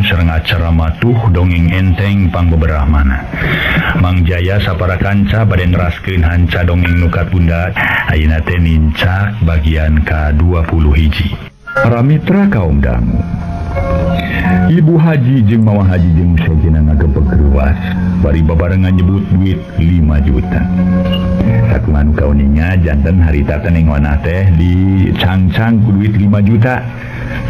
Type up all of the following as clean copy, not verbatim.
sareng acara matuh dongeng enteng pangbeberahmana. Mang Jaya sapara kanca bade neraskeun hanca dongeng nu katunda ayeuna teh nincak bagian ka-21. Para mitra kaum dangu, Ibu Haji jeung Mama Haji jeung sejenna ngagepek reuas bari babarengan nyebut duit 5 juta. Sakumaha nu kauninga janten harita teh Neng Onah teh dicangcang ku duit 5 juta.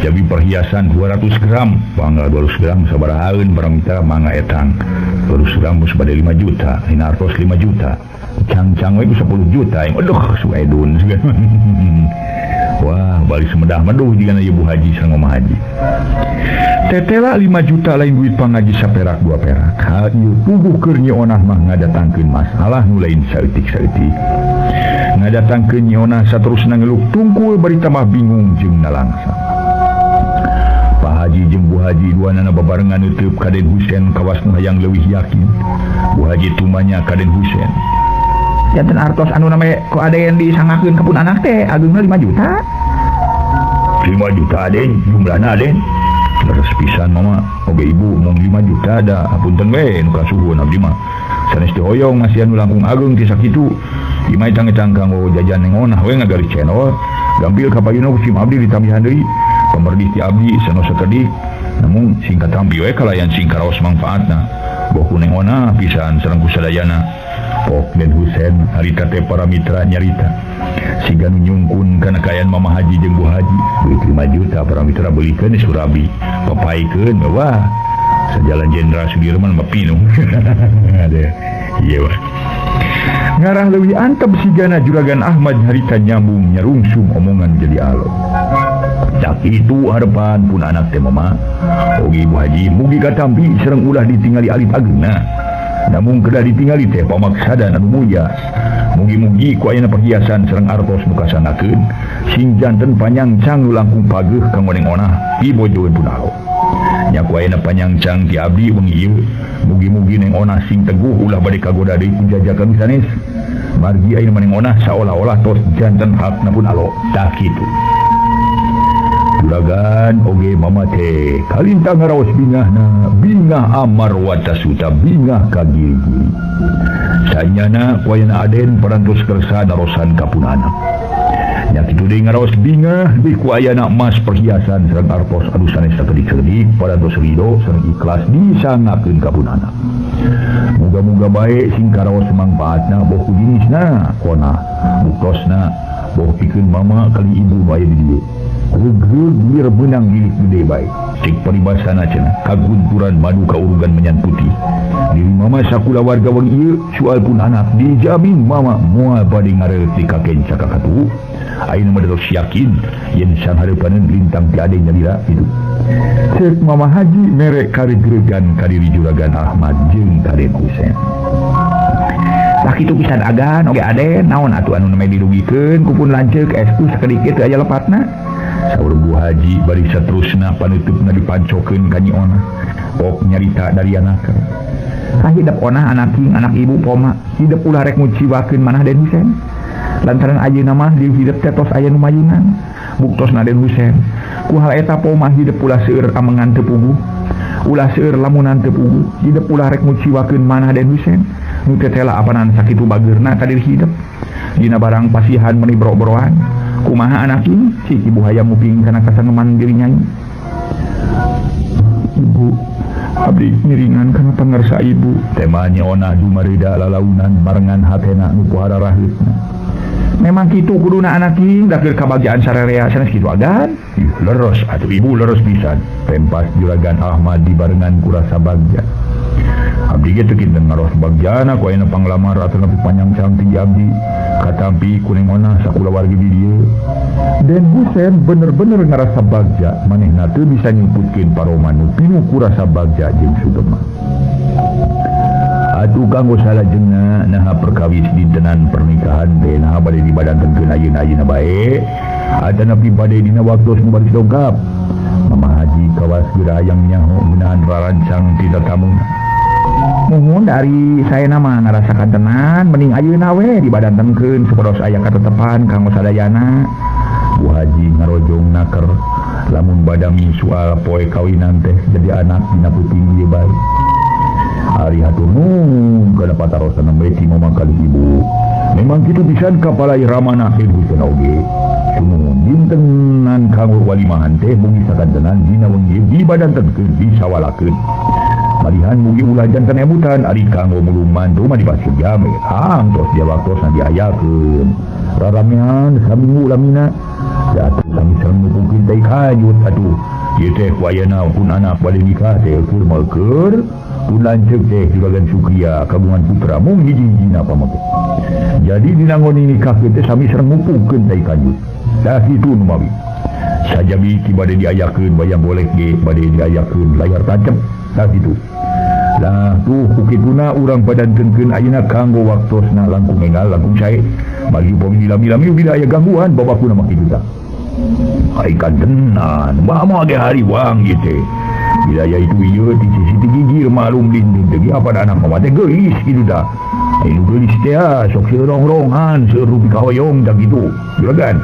Jadi perhiasan 200 gram, mangga 200 gram sabarahaeun para mitra mangga etang. 200 gram geus bade 5 juta, dina artos 5 juta. Cangcang we ku 10 juta, aduh suedun. Wah, balik semedah meduh jigana Ibu Haji sareng Mama Haji. Tetela 5 juta lain duit pangaji saperak dua perak. Hal ieu puguh keur Nyi Onah mah ngadatangkeun masalah nu lain saeutik-saeutik. Ngadatangkeun Nyi Onah saterusna ngeluk tungkul bari tambah bingung jeung nalangsa. Pak Haji jeung Bu Haji duanana babarengan neuteub ka Den Husen kawas nu hayang leuwih yakin. Bu Haji tumanya ka Den Husen. Janten artos anu name ku aden disangakeun ka pun anak teh ageungna 5 juta. 5 juta aden jumlahna aden. Leres pisan mama oge ibu mung 5 juta da hapunten we nu kasuhun abdi mah. Sanes teu hoyong masihan nu langkung ageung ti sakitu. Imah tang-tang kanggo jajan Neng Onah we ngagaris channel. Gampil ka payuna ku sim abdi ditambihan deui. Pamerdih ti abdi sanos sakedik. Namun sing katampi we kalayan sing karaos mangfaatna. Boh ku Neng Onah pisan sareng ku sadayana. Pok Den Husen harita teh para mitra nyarita. Siga nu nyungkun kana kaayaan Mama Haji jeung Bu Haji. Duit 5 juta para mitra beulikeun di Surabi. Papaikeun wah. Sajalan Jenderal Sudirman mah pinuh. Ada. Ieu wah. Ngarah leuwih antep sigana Juragan Ahmad harita nyambung nyarungsum omongan jadi alot. Cak itu harapan pun anak teh mama. Oge Ibu Haji mugi katampi sareng ulah ditingali alit ageungna. Namun kedah ditingali teh pamaksadan anu mulia. Mugi-mugi ku ayeuna perhiasan sareng artos nu kasanakeun sing janten panyangcang nu langkung pageuh kanggo Neng Onah pibojoeun pun alo. Nya ku ayeuna panyangcang ti abdi wengi ieu mugi-mugi Neng Onah sing teguh ulah bade kagoda deui ku jajakan sanes. Margi ayeuna Neng Onah saolah-olah tos janten hakna pun alo. Tah kitu. Juragan oge mama teh kalintang ngaraos bingahna bingah amar watasuta bingah ka giri-giri. Sanyana ku ayeuna aden parantos kersa narosan ka pun anak. Nya kitu deui ngaraos bingah deui ku ayana emas perhiasan sareng artos anu sanes sakedik-sakedik parantos ridho sareng ikhlas disangakeun ka pun anak. Muga-muga bae sing karaos mangfaatna boh ku jinisna kona buktosna boh pikeun mama kali ibu bae di dieu. Regreg bir benang milik gede bae. Cek paribasana cenah kagunturan madu kaurugan menyan putih. Diri mama sakula warga wengi ieu soal pun anak dijamin mama moal bade ngareut di kakenca kakatuh. Ayeuna mah terus yakin yen sanghareupaneun lintang ti ade nyalira kitu. Cek Mama Haji mere karegregan ka diri Juragan Ahmad jeung ka Den Husen. Tah kitu pisan agan oge aden naon atuh anu name dirugikeun ku pun lanceuk estu sakedikit teu aya lepatna. Saur Bu Haji bari saterusna panutupna dipancokeun ka Nyi Onah. Pok nyarita dari anak. Kahidep Onah anak king anak ibu poma hidep ulah rek nguciwakeun manah Den Husen. Lantaran ayeuna mah di hidep teh tos aya nu mayunan. Buktosna Den Husen. Ku hal eta poma hidep ulah seueur amengan teu puguh. Ulah seueur lamunan teu puguh. Hidep ulah rek nguciwakeun manah Den Husen. Nu tetela apanan sakitu bageurna ka diri hidep. Dina barang pasihan meuni bro-broan. Kumaha anak ini? Cik ibu hayang nguping kana kasangeman diri nyai. Ibu, abdi ngiringan kana pangarsa ibu. Tema Nyi Onah dumarida lalaunan barengan hatena nu pohara raheutna. Memang kitu kuduna anak king da keur kabagjaan sarerea sanes kitu agan. Ih, leres atuh ibu leres pisan. Pempas Juragan Ahmad dibarengan ku rasa bagja. Abdi ge teu kinten ngaros bagjana ku ayeuna panglamar atawa panyangcang ti abdi. Katampi ku Neng Onah sakulawargi di dieu. Den Husen bener-bener ngarasa bagja manehna teu bisa nyumputkeun paroman nu pinuh ku rasa bagja jeung sugema. Atuh kanggo salajengna naha perkawis dintenan pernikahan teh naha bade dibadantenkeun ayeuna-ayeuna bae. Atanapi bade dina waktos nu baris dongkap. Mama Haji kawas geura hayang nyaho ngeunaan rarancang ti tatamuna. Muhun dari saya nama ngarasakan tenan mending ayeuna we dibadantenkeun supados aya katetepan kanggo sadayana. Bu Haji ngarojong naker Lamun badami soal poe kawinan teh jadi anak dina peuting ieu bae. Ari hatur nuhun kana patarosan nembe ti mama kali ibu. Memang kitu pisan kapalai ramana Husein oge. Sumuhun dintenan kanggo walimahan teh mugi sakantenan dina wengi dibadantenkeun disawalakeun. Malihan mugi ulah janten emutan ari kanggo mulung mantu mah di Pasir Jambe. Tos dia waktosna diayakeun. Raramean saminggu lamina. Da atuh sami sareng nupukeun teh kajut atuh. Ieu teh ku ayeuna pun anak bade nikah teh keur meukeun pun lanceuk teh Juragan Sukria kagungan putra mung hiji-hijina pamake. Jadi dinangoni nikah teh sami sareng ngupukeun teh kajut. Dah kitu nu mawi. Sajabi ti bade diayakeun wayang golek ge bade diayakeun layar tancep. Dah kitu. Lah tuh kukituna urang padantenkeun ayeuna kanggo waktosna langkung enggal langkung sae. Bagi upami dilami-lami bila aya gangguan babakuna mah kitu tah. Ai kantenan, mah ge hariwang ieu teh. Bila aya itu ieu ti sisi ti gigir malum lindung teh apa anak mah teh geulis kitu tah. Ai nu geulis teh sok seurongrong-rongan, seueur rupi kahoyong tah kitu. Juragan.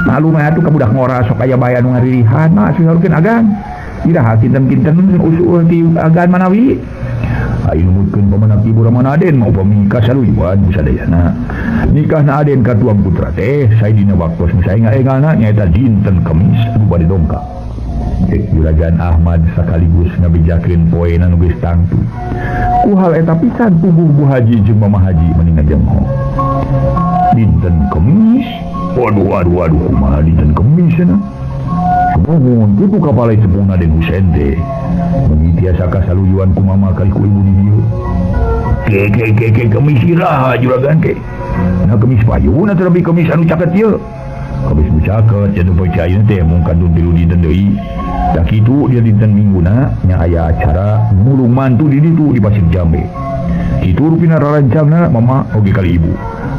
Malum atuh ka budak ngora sok aya bae anu ngaririhan mah saurkeun agan. Iraha kinten-kinten usul ti agan manawi. Ayo numutkeun pamanak ibu ramana Aden mah upami kasaluyuan sadayana. Nikahna Aden ka tuang putra teh sae dina waktos nu sae ngaengalna nyaeta dinten Kemis anu bade dongkap. Cek Juragan Ahmad sakaligus ngabejakeun poena nu geus tangtu. Ku hal eta pisan puguh Bu Haji jeung Mama Haji meni ngajengho. Dinten Kemis? Waduh waduh waduh kumaha dinten Kemis cenah? Sumuhun kitu kapalai sepuhna Den Husein teh. Mugi tiasa kasaluyuan ku mama kali ku ibu di dieu. Ke ke ke ke kemis iraha juragan ke. Nah kemis payun atuh lebih kemis anu caket ieu. Kemis nu caket cenah poe ayeuna teh mung kantun tilu dinten deui. Da kitu dia dinten Mingguna nya aya acara mulung mantu di ditu di Pasir Jambe. Kitu rupina rarancangna mama oge kali ibu.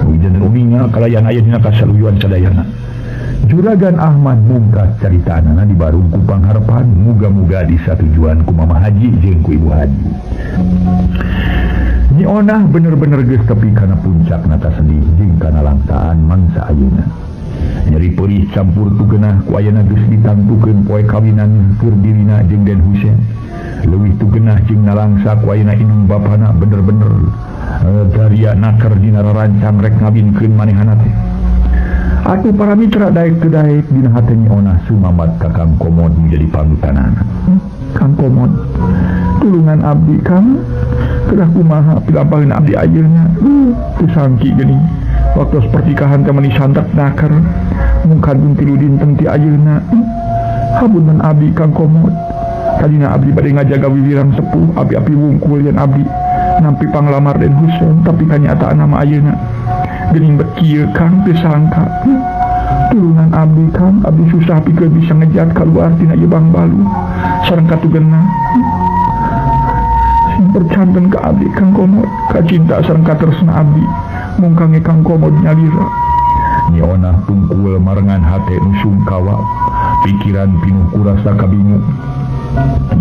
Mugi janten uninga kalayan aya dina kasaluyuan sadayana. Juragan Ahmad mungkas caritanana di barung ku pangharepan muga-muga disatujuan ku Mama Haji jeung ku Ibu Haji. Nyi Onah bener-bener geus tepi kana puncakna kasedih jeung kana langkaan mangsa ayeuna. Nyeri perih campur tugenah ku ayeuna geus ditangtukeun poe kawinan keur dirina jeung Den Husein. Leuwih tugenah jeung nalangsa ku ayeuna indung bapana bener-bener daria naker dina rarancang rek ngawinkeun manehana teh. Atuh para mitra daek teu daek dina hate Nyi Onah sumamat ka Kang Komod menjadi panutanana. Kang Komod, tulungan abdi Kang, kedah kumaha pilampaheun abdi ayeuna. Teu sangki geuning waktos pertikahan teh meuni santet naker mung kantun tilu dinten ti ayeuna. Hapunten abdi Kang Komod. Tadina abdi bade ngajaga wiwirang sepuh api-api wungkul yen abdi nampi panglamar Den Husein tapi kanyataan mah ayeuna geuning bet kieu Kang teu sangka. Tulungan abdi Kang, abdi susah pikeun bisa ngejat kaluar tina ieu bangbalu sareng katugenah. Sing percanten ka abdi Kang Komod, kacinta sareng katresna abdi mung kange Kang Komod nyalira. Nyi Onah tungkul marengan hate nu sungkawa, pikiran pinuh ku rasa kabingung.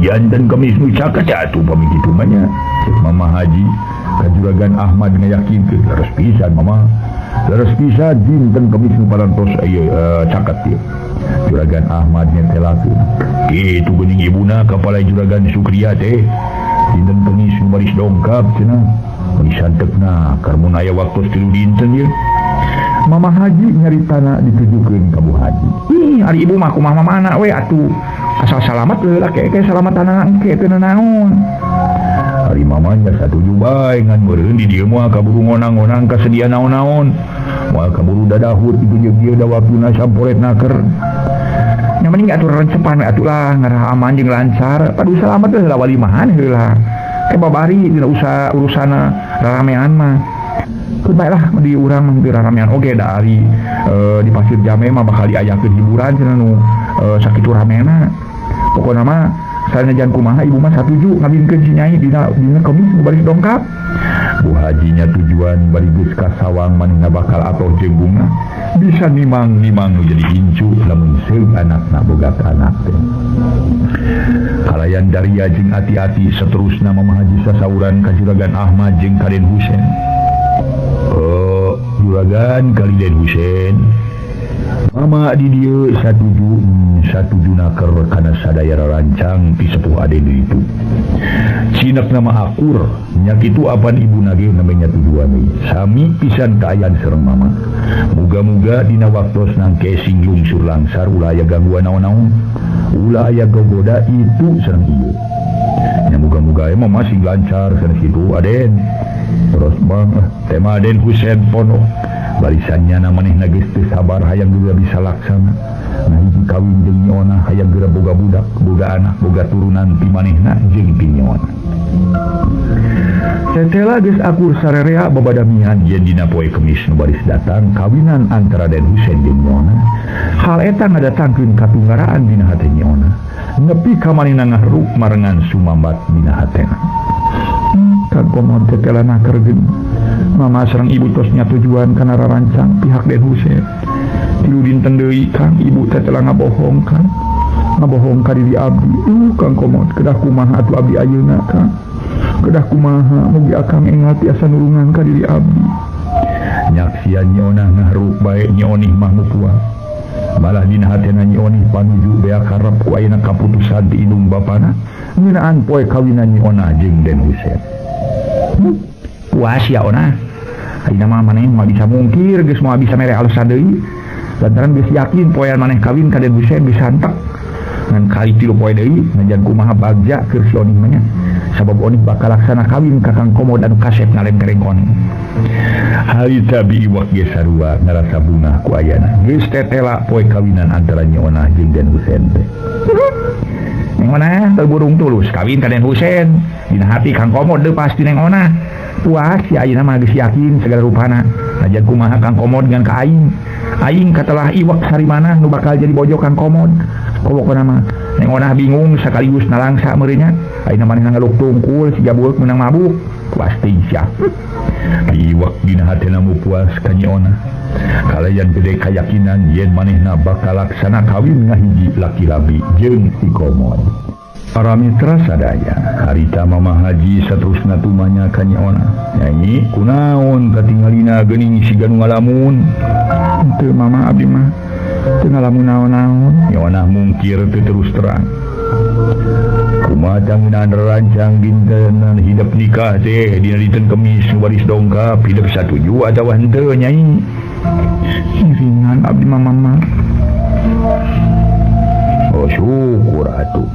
Janten kemis nu caket atuh pami kitu mah nya. Cek Mama Haji ka Juragan Ahmad ngayakinkeun leres pisan mama. Leres pisan dinten kemis nu parantos ieu caket ieu. Juragan Ahmad nyetelakeun. Kitu geuning ibuna kapala Juragan Sukria teh. Dinten kemis nu baris dongkap cenah. Meuni santekna karmun aya waktos tilu dinten ieu. Mama Haji nyaritana ditujukeun ka Bu Haji. Ih, ari ibu mah kumaha mana we atuh. Asal salamat heula ke salamatana engke teu naon. Ari mamanya satuju bae ngan meureun di dieu moal kaburu ngonang-ngonang kasedia naon-naon. Moal kaburu dadahur kitu jeung ieu da waktuna samporet naker. Nya mending atuh rencepan we atuh lah ngarah aman jeung lancar. Padu salamat heula walimahan heula. Ke babari dina usaha urusana raramean mah. Keun bae lah di urang mah teu raramean oge da ari di Pasir Jambe mah bakal diayakeun hiburan cenah nu sakitu ramena. Pokona mah sanajan kumaha ibu mah satuju ngawinkeun si Nyai dina kemis nu baris dongkap. Bu Hajinya tujuan bari geus kasawang manehna bakal atoh jeung bunga bisa nimang-nimang nu jadi incu lamun seung anakna boga anak teh. Kalayan daria jeung ati-ati saterusna Mama Haji sasauran ka Juragan Ahmad jeung ka Den Husein. Juragan kali Den Husein. Mama di dieu satuju Husen satuju naker kana sadaya rancang ti sepuh Aden itu. Cinek nama akur nya kitu apan ibu nage namanya tujuan deui. Sami pisan kaayaan sareng mama. Muga-muga dina waktos nangke sing lungsur langsar ulah aya gangguan naon-naon. Ulah aya gogoda itu sareng ieu. Nya muga-muga mah masih lancar sanes kitu Aden. Terus bang tema Aden Husen pono. Barisannya na manehna geus teu sabar hayang geura bisa laksana. Nah hiji kawin jeung Nyi Onah hayang geura boga budak, boga anak, boga turunan ti manehna jeung ti Nyi Onah. Tetela geus akur sarerea babadamian yen dina poe Kemis nu baris datang kawinan antara Den Husen jeung Nyi Onah. Hal eta ngadatangkeun katunggaraan dina hate Nyi Onah. Nepi ka manehna ngahruk marengan sumambat dina hatena. Kang Komod tetela naker geun. Mama sareng ibu tos nyatujuan kana rarancang pihak Den Husen. Tilu dinten deui Kang, ibu teh telah ngabohong Kang. Ngabohong ka diri abdi. Kang Komod kedah kumaha atuh abdi ayeuna Kang. Kedah kumaha mugi akang engal tiasa nulungan ka diri abdi. Nyaksian Nyi Onah ngahruk bae Nyi Onih mah nu puas. Malah dina hatena Nyi Onih panuju bea karep ku ayeuna kaputusan ti indung bapana ngeunaan poe kawinan Nyi Onah jeung Den Husen. Puas ya Onah. Ayeuna mah maneh moal bisa mungkir geus moal bisa mere alasan deui. Lantaran geus yakin poean maneh kawin ka Den Husen geus santek. Ngan kali 3 poe deui najan kumaha bagja keur si Onih mah nya. Sabab Onih bakal laksana kawin ka Kang Komod anu kasep ngalempereng koneng. Harita bi iwak ge sarua ngarasa bungah ku ayana. Geus tetela poe kawinan antara Nyi Onah jeung Den Husen teh. Neng Onah teu burung tulus kawin ka Den Husen. Dina hati Kang Komod deui pasti Neng Onah. Puas si ayeuna mah geus yakin segala rupana. Najan kumaha Kang Komod ngan ka aing. Aing katelah iwak sarimanah nu bakal jadi bojo Kang Komod. Pokokna mah Neng Onah bingung sekaligus nalangsa meureunnya. Ayeuna manehna ngaluk tungkul siga bueuk meunang mabuk. Puas teuing sia. Iwak dina hatena mu puas ka Nyi Onah. Kalayan gede kayakinan yen manehna bakal laksana kawin ngahiji laki-laki jeung si Komod. Para mitra sadaya, harita Mama Haji saterusna tumanya ka Nyi Onah. Nyanyi kunaon katingalina geuning siga nu ngalamun. Henteu Mama abdi mah teu ngalamun naon-naon. Nyi Onah mungkir teu terus terang. Kumaha tangeunaan rancang dintenan hidep nikah teh dina dinten Kemis nu baris dongkap hidep satuju atawa henteu Nyai. Ngiringan abdi mah Mama. Oh syukur atuh.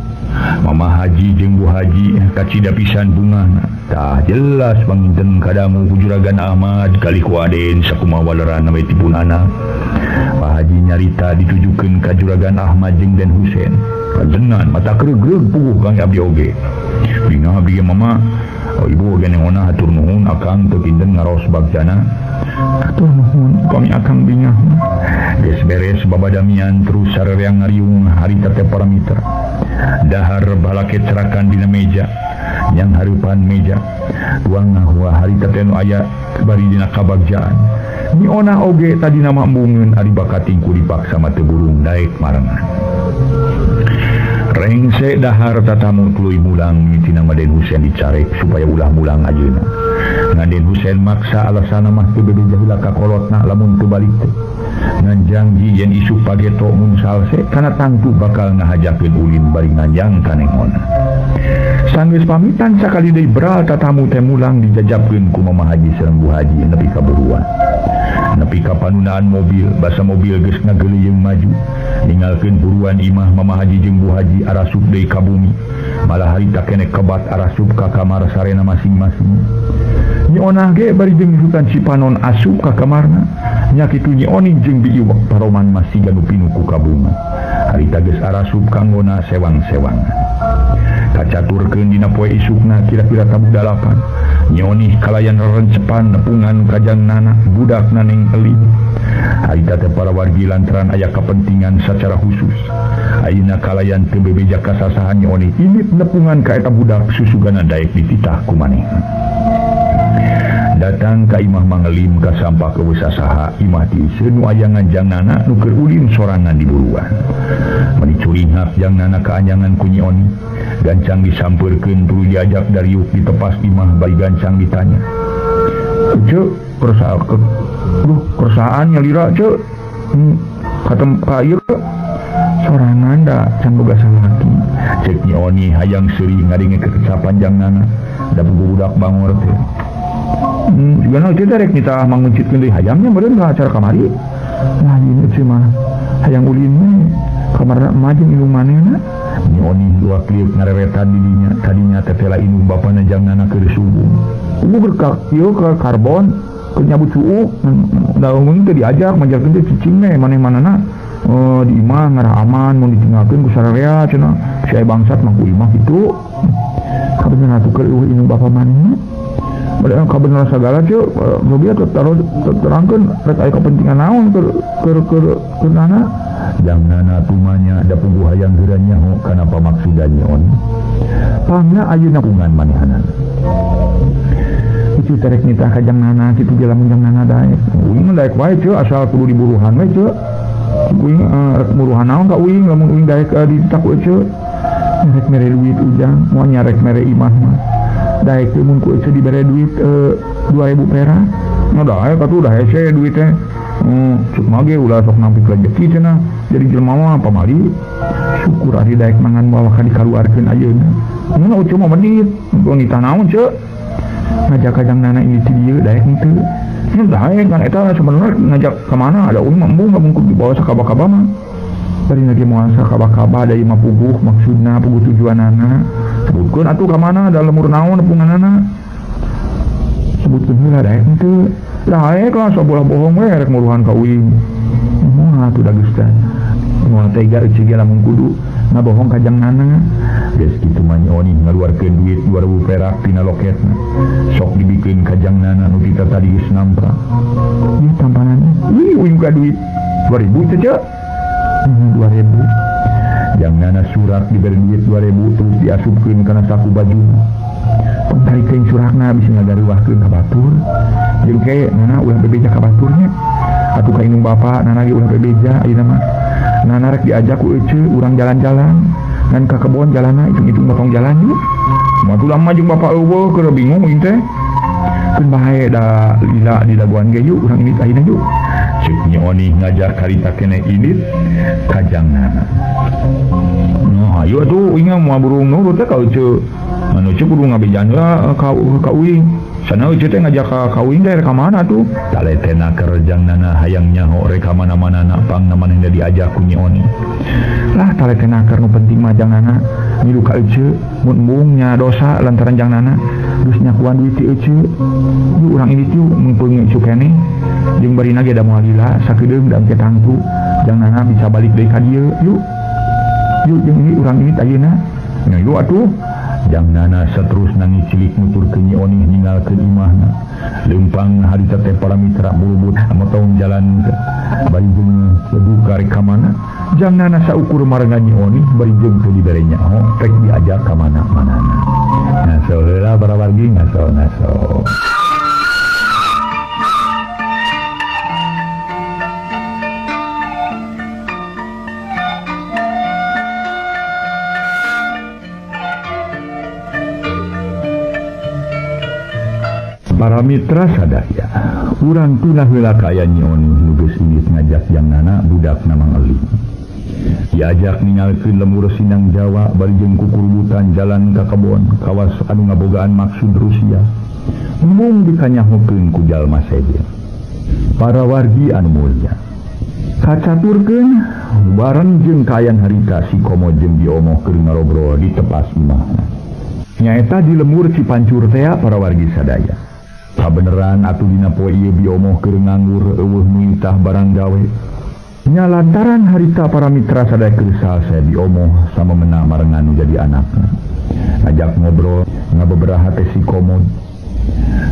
Mama Haji jeung Bu Haji kacida pisan bungahna. Tah jelas panginten kadamu ku Juragan Ahmad kali ku Aden sakumaha waleranna we tipun anak. Pak Haji nyarita ditujukeun ka Juragan Ahmad jeung Den Husen. Kajengan mata kregreg puguh Kang abdi oge. Bingah abdi ge Mama. Oh ibu oge Neng Onah hatur nuhun akang teu kinten ngaros bagjana. Hatur nuhun kami akang bingah. Geus beres babadamian terus sarereang ngariung harita teh para mitra. Dahar balaket cerakan dina meja yang hareupan meja tuang ngahua harita teh nu aya bari dina kabagjaan. Nyi Onah oge tadina mah embungeun ari bakating ku dipaksa mah teu burung daek marengan. Rengse dahar tatamu tuluy mulang mimitina mah Den Husen dicarek supaya ulah mulang ajeuna. Ngan Den Husen maksa alasana mah teu bebeja heula ka kolotna lamun teu balik teh. Ngan janji yen isuk pageto mun salse kana tangtu bakal ngahajakeun ulin bari nganjang ka Neng Onah. Sanggeus pamitan sakali deui beral tatamu teh mulang dijajabkeun ku Mama Haji sareng Bu Haji nepi ka buruan. Nepi ka panunaan mobil, basa mobil geus ngageleuyeung maju. Ninggalkeun buruan imah Mama Haji jeung Bu Haji arasup deui ka bumi. Malah harita keneh kebat arasup ka kamar sarena masing-masing. Nyi Onah ge bari jeung hutan Cipanon asup ka kamarna. Nya kitu Nyi Onih jeung Bi Iwak paroman masih ganu pinu ku kabunga. Harita geus arasup kanggona sewang-sewangan. Kacaturkeun dina poe isukna kira-kira tabuh 8. Nyi Onih kalayan rerencepan nepungan kajang nana budak naneng elim. Harita teh para wargi lantaran aya kepentingan secara khusus. Ayeuna kalayan teu bebeja kasasahan Nyi Onih imit nepungan ka eta budak susugana daek dititah ku manehna. Datang ka imah mangelim ka sampah eueuh sasaha imah tiiseun nu aya nganjangnana nu keur ulin sorangan di buruan. Meni curinghak jangnana ka anjangan ku Nyi Onih. Gancang disampeurkeun tuluy diajak dariuk ditepas imah bari gancang ditanya. Ceu, kersaan nyalira ceu. Katem ka ieu Sorangan da can boga salaki. Cek Nyi Oni hayang seuri ngadenge sapanjang nana da budak bangor teh. Juga teh rek nitah manguncitkeun deui hayamnya meureun ka acara kamari. Lain ieu mah hayang ulin we kamarna emak jeung indung manehna. Nyi Oni dua kliuk ngareretan di dinya tadinya tetela indung bapana jang nana keur subuh. Kudu berkak ieu ke karbon keur nyabut suuk da mun teh diajak majarkeun teh cicing we maneh-manehna. Di imah ngarah aman mun ditinggalkeun ku sararea cenah si aya bangsat mah ku imah kitu. Kabeneran atuh keur eueuh indung bapa manehna. Padahal kabeneran sagala ceu nu bieu terangkeun rek aya kepentingan naon keur nana. Jang nana tumanya da puguh hayang geura nyaho kana pamaksudan Nyi Oni. Pangna ayeuna pungan manehanana. Kitu terek nitah ka jang nana kitu ge lamun jang nana daek. Uing mah daek wae ceu asal kudu diburuhan we ceu. Uing rek muruhan naon ka uing lamun uing daek dititah ku eceu. Rek mere duit ujang moal nya rek mere imah mah. Daek teh mun ku eceu dibere duit 2000 perak. Nah daek atuh dah hese duit teh. Cuk mage ulah sok nampik rejeki cenah. Jadi jelema mah pamali. Syukur ari daek mangan moal ka dikaluarkeun ayeuna. Mun eceu mah medit, mun nitah naon ceu. Ngajak ka jang nana ini ti dieu daek henteu. Mun daek kan eta sebenarnya ngajak ka mana ada uing mah embung lamun kudu dibawa sakaba-kaba mah. Bari lagi moal sakaba-kaba da ieu mah puguh maksudna puguh tujuanana. Sebutkeun atuh ka mana da lemur naon nepunganana. Sebutkeun heula daek henteu. Daek lah sabolah bohong we rek muruhan ka uing. Moal atuh da geus teh. Moal tega euceun ge lamun kudu ngabohong ka jang nana. Geus kitu mah Nyi Oni ngaluarkeun duit 2000 perak tina loketna. Sok dibikeun ka jang nana nu kita tadi geus nampa. Ieu tampanana. Ih uing ka duit 2000 teh ceu. 2000. Jang nana surat diberi duit 2000 terus diasupkeun kana saku bajuna. Tarikeun suratna bisa ngagaruahkeun ka batur. Jeung ke nana ulah bebeja ka baturnya. Atuh ka indung bapa nana ge ulah bebeja ayeuna mah. Nana rek diajak ku eceu urang jalan-jalan. Ngan ka kebon jalanna hitung-hitung motong jalan yuk. Matu lama jeung bapa eueuh keur bingung uing teh. Keun bae da lila di dagoan ge yuk urang indit ayeuna yuk. Ceuk Nyi Oni ngajak karita keneh indit ka jang nana. Nah, ayo atuh uing mah moal burung nurut teh ka eceu. Anu eceu kudu ngabejan heula ka uing. Sana eceu teh ngajak ka uing teh rek ka mana tuh? Taletena keur jang nana hayang nyaho rek ka mana-mana na pangna manehna diajak ku Nyi Oni. Lah taletena keur nu penting mah jang nana milu ka eceu mun embung nya dosa lantaran jang nana geus nyakuan duit ti eceu. Yuk urang indit yuk mungpeung eceu keneh. Jeung barina ge da moal lila sakedeung da engke tangtu jang nana bisa balik deui ka dieu yuk. Yuk jeung ini urang indit ayeuna. Nya yuk atuh. Jang nana saterusna ngicilik nuturkeun Nyi Oni ninggalkeun imahna. Leumpang harita teh para mitra burubut motong jalan bari jeung duka rek ka mana. Jang nana saukur marengan Nyi Oni bari jeung teu dibere nyaho rek diajak ka mana-manana. Ngaso heula para wargi ngaso ngaso. Para mitra sadaya, urang tunah heula ka aya Nyi Oni nu geus indit ngajak jang nana budak Mang Eling. Diajak ningalkeun lemur Sinang Jawa bari jeung kukurubutan jalan ka kebon kawas anu ngabogaan maksud Rusia. Mung dikanyahokeun ku jalma sejen. Para wargi anu mulya, kacaturkeun bareng jeung kaayaan harita si Komo jeung Biomoh keur ngarobrol di tepas imahna. Nyaeta di lemur Cipancur tea para wargi sadaya. Kabeneran atuh dina poe ieu Biomoh keur nganggur eueuh nitah barang gawe. Nya lantaran harita para mitra sadaya keur salse Biomoh sama menang marengan nu jadi anakna. Ngajak ngobrol ngabeberaha teh si Komo.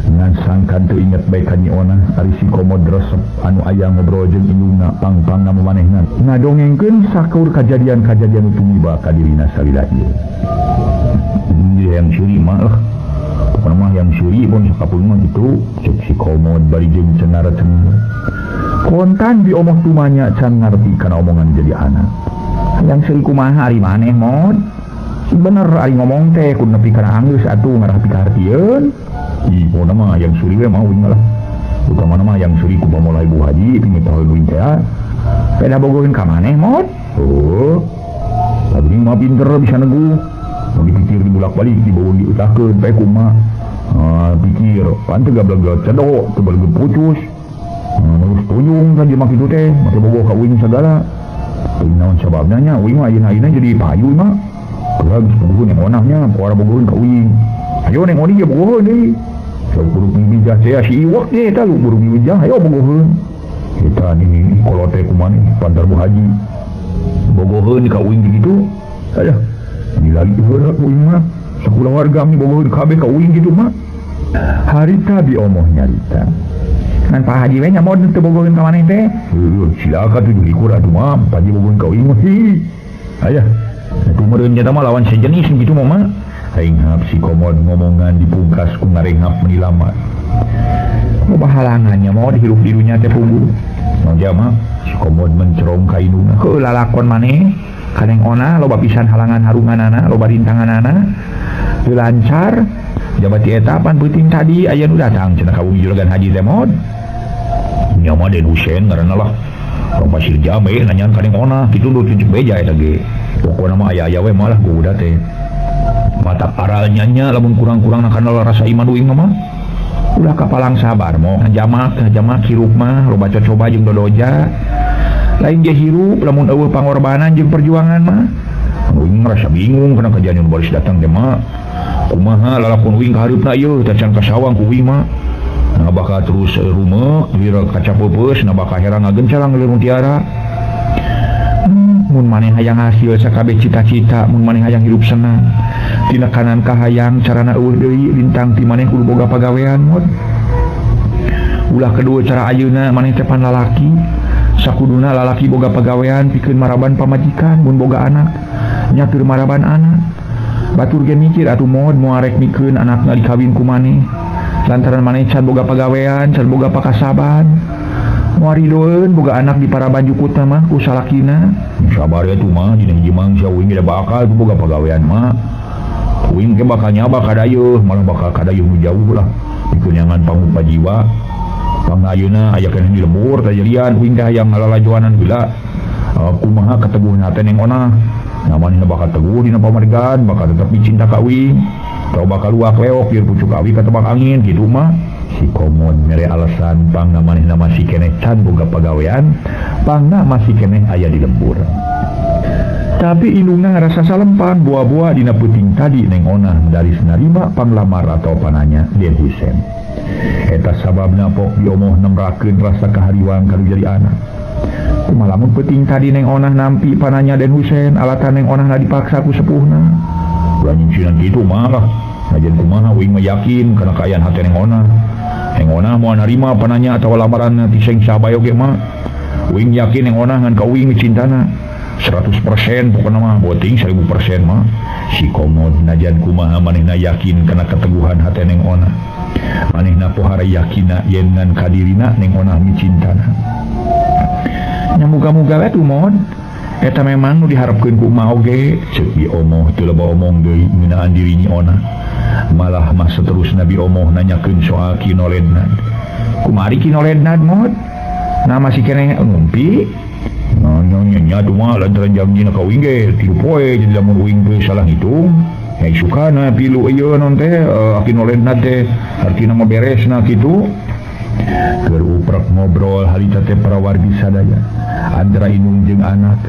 Ngan sangkan teu inget bae ka Nyi Onah ari si Komo resep anu aya ngobrol jeung indungna pang-pangna manehna. Ngadongengkeun sakur kajadian-kajadian nu tumiba ka dirina salila ieu. Yang suri mah lah. Pokokna mah yang suri pun sakapun mah gitu. Cek si Komo bari jeung cengar cengar. Kontan Biomoh tumanya can ngarti kana omongan jadi anak. Yang suri kumaha ari maneh mod? Bener ari ngomong teh kudu nepi kana anggeus atuh ngarah pikahartieun. Ih, pokona mah yang suri we mah uing lah. Utamana mah yang suri ku pamolai Bu Haji pingin tahu uing teh. Peda bogohin ka maneh mod? Oh. Abdi mah pinter bisa neguh. Mau dipikir dibulak-balik dibawa diutahkeun bae kumaha. Ah, pikir pan teu gableg cedok, teu baleg pucus. Terus tuyung kan jelema kitu teh, make bogoh ka uing sagala. Teuing naon sababna nya, uing mah ayeuna-ayeuna jadi payu mah. Geus bogoheun yang onahnya, poara bogoheun ka uing. Ayo neng oni ge bogoheun deui. Sok burung mibijah teh si iwak teh eta burung mibijah ayo bogoheun. Eta ini kolote kumaha pantar Bu Haji. Bogoheun ka uing kitu. Aduh, ini lagi heureuh uing mah. Sakulawarga mi bogoheun kabeh ka uing kitu mah. Harita bi omoh nyarita. Ngan Pak Haji we nya mod teu bogoheun ka maneh teh. Heueuh, silakan 27 atuh mah, Pak Haji bogoheun ka uing mah. Hi. Aya. Atuh meureun nya mah lawan sejenis kitu mah mah. Renghap si Komod ngomongan dipungkas ku ngarenghap meni lama. Loba halangannya mod hirup di dunya teh puguh. Naon mah si Komod mencerong ka indungna. Heueuh lalakon maneh ka Neng Ona loba pisan halangan harunganana, loba rintanganana. Teu lancar. Jabati eta pan peuting tadi aya nu datang cenah ka bumi juragan haji teh mod. Nya mah Den Husein ngaranna lah. Urang Pasir Jambe nanyaan ka Neng Ona kitu nu tunjuk beja eta ge. Pokona mah aya-aya we malah guda teh. Mata paralnya nya lamun kurang-kurang kana rasa iman uing mah. Ulah kapalang sabar mo ngajamak hirup mah loba cocoba jeung dodoja. Lain ge hirup lamun eueuh pangorbanan jeung perjuangan mah. Uing ngerasa bingung kana kajadian nu baris datang teh mah. Kumaha lalakon uing ka hareupna ieu teh can kasawang ku uing mah. Nah bakal terus rumek lira kaca peupeus nah bakal herang ngagencalang leureun tiara. Mun maneh hayang hasil sakabeh cita-cita, mun maneh hayang hirup senang. Tina kanan ka hayang carana eueuh deui lintang ti maneh kudu boga pagawean mod. Ulah kedua cara ayeuna maneh teh pan lalaki. Sakuduna lalaki boga pagawean pikeun maraban pamajikan mun boga anak nya keur maraban anak. Batur ge mikir atuh mod moal rek mikeun anakna dikawin ku maneh. Lantaran maneh can boga pagawean, can boga pakasaban. Moal ridoeun boga anak di paraban jukutna mah ku salakina. Sabar ya tuh mah dina hiji mangsa uing ge bakal boga pagawean mah. Uing ge bakal nyaba kadayeuh, malah bakal kadayeuh nu jauh lah. Pikeun nyangan pangupa jiwa. Pangna ayeuna aya keneh di lembur tajelian uing teh hayang ngalalajoanan heula. Kumaha kateguhna teh Neng Ona. Nah manehna bakal teguh dina pamargan, bakal tetep dicinta ka uing. Tau bakal luak leok biar pucuk awi katebak angin kitu mah. Si Komod mere alasan pangna manehna masih keneh can boga pagawean, pangna masih keneh aya di lembur. Tapi indungna ngarasa salempang buah-buah dina peuting tadi Neng Ona daris narima panglamar atau pananya Den Husein. Eta sababna pok diomoh nemrakeun rasa kahariwang ka jadi anak. Kumaha lamun peuting tadi Neng Onah nampi pananya Den Husein alatan Neng Onah dipaksa ku sepuhna. Ulah nyingsinan kitu mah lah. Najan kumaha uing mah yakin kana kaayaan hate Neng Onah. Neng Onah moal narima pananya atawa lamaran ti seng saha bae oge mah. Uing yakin Neng Onah ngan ka uing cintana 100% pokona mah boting 1000% mah. Si Komod najan kumaha manehna yakin kana keteguhan hate Neng Onah. Manehna pohara yakina yen ngan kadirina Neng Onah micintana. Nya muga-muga we tuh mod. Eta memang nu diharapkeun ku emak oge. Ceuk Bi Omoh teu loba omong deui ngeunaan diri Nyi Onah. Malah mah saterusna Bi Omoh nanyakeun soal Kinolednad. Kumari Kinolednad mod? Nah masih keneh ngumpi. Nah nya nya atuh mah lantaran janjina ka uing ge 3 poe jadi lamun uing teu salah ngitung. Ya isukana pilu ieu non teh Kinolednad teh artina mah beresna kitu. Keur uprek ngobrol harita teh parawargi sadaya antara indung jeung anak.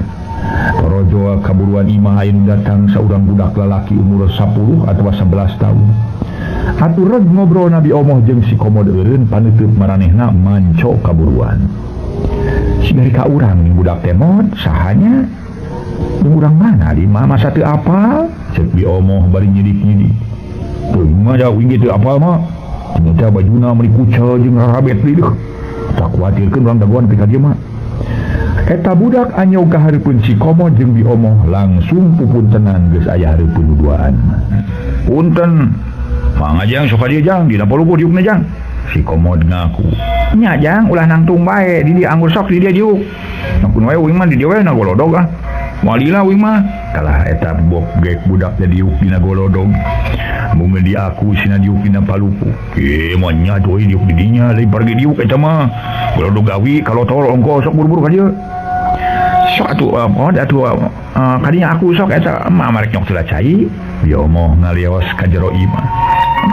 Torojo kaburuan imah aya nu datang saurang budak lalaki umur 10 atawa 11 tahun. Atuh reg ngobrol Nabi Omoh jeung si Komod eureun paneuteub maranehna manco kaburuan. Si dari ka urang ning budak teh mod sahanya? Jeung urang mana di mah masa teu apal? Ceuk Bi Omoh bari nyidik-nyidik. Teuing mah da uing ge teu apal mah. Ternyata bajuna meuni kucel jeung rarabet deui. Tak kuatirkeun urang dagoan pika dieu mah. Eta budak anyog ka hareupeun si Komod jeung Bi Omoh langsung pupuntenan geus aya hareupeun duduaan. Punten, mangga jang sok ka dieu jang, dina palupuh diukna jang. Si Komod ngaku. Nya jang ulah nangtung bae, di dieu anggur sok di dieu diuk. Nangkun wae uing mah di dieu we na golodog ah. Moal lila uing mah. Kalah eta bok gek budak teh diuk dina golodog. Mun di aku sina diuk dina palupuh. Moal nya deui diuk di dinya, lain pargi diuk eta mah. Golodog gawi kalotol ongko sok buru-buru ka dieu. Sok atuh mod atuh kadinya aku sok eta emak marek nyok heula cai. Bi Omoh ngalios ka jero imah.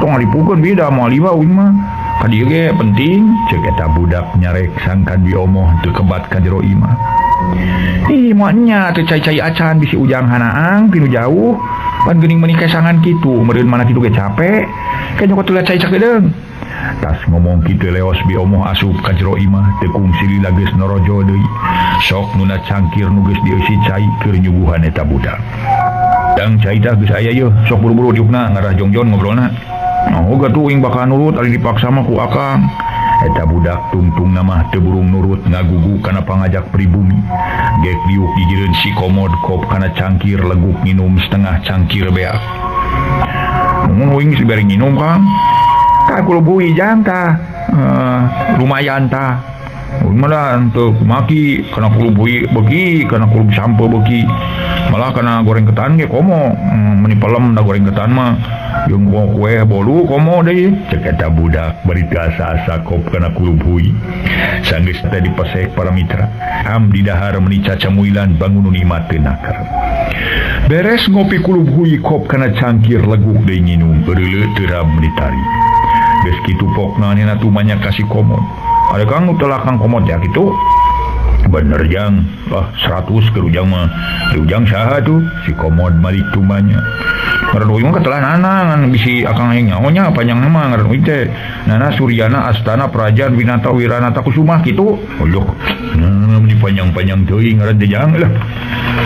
Tong ngalipukeun bi da moal liwa uing mah. Ka dieu ge penting ceuk eta budak nyarek sangkan Bi Omoh teu kebat ka jero imah. Ih moal nya teu cai-cai acan bisi ujang hanaang pinu jauh. Pan geuning meuni kesangan kitu meureun mana kitu ge capek. Ke nyokot heula cai sakedeung. Tas ngomong kitu leos Bi Omoh asup ka jero imah teu kungsi lila geus norojo deui. Sok nuna cangkir nu geus dieusi cai keur nyuguhan eta budak. Dang cai tah geus aya yeuh, sok buru-buru diukna ngarah jongjon ngobrolna. Oh gatuh uing bakal nurut ari dipaksa mah ku akang. Eta budak tungtungna mah teu burung nurut ngagugu kana pangajak pribumi. Gek diuk dijireun si komod kop kana cangkir leguk nginum setengah cangkir beak. Mun uing geus dibere nginum Kang. Tah kulubuhi jang tah. Lumayan tah. Uing mah da teu kumaki kana kulubuhi beuki, kana kulub sampe beuki. Malah kana goreng ketan ge komo, meuni pelem da goreng ketan mah. Jeung kue bolu komo deui. Cek eta budak bari teu asa-asa kop kana kulub hui. Sanggeus teh dipesek para mitra. Am didahar meuni cacamuilan bangunun imah teu naker. Beres ngopi kulub hui kop kana cangkir leguk deui nginum, eureuleuh teu rab meuni tari. Geus kitu pokna nena tumanya kasih komod. Ada kang nu telah kang komod ya kitu. Bener jang, lah 100 ke ujang mah. Ujang saha tuh si komod malik tumanya. Ngaran uing mah katelah nana ngan bisi akang hayang nyaho nya panjang mah ngaran uing teh. Nana Suryana Astana Prajan Winata Wiranata Kusuma kitu. Oloh, nah meni panjang-panjang teuing ngaran teh jang lah.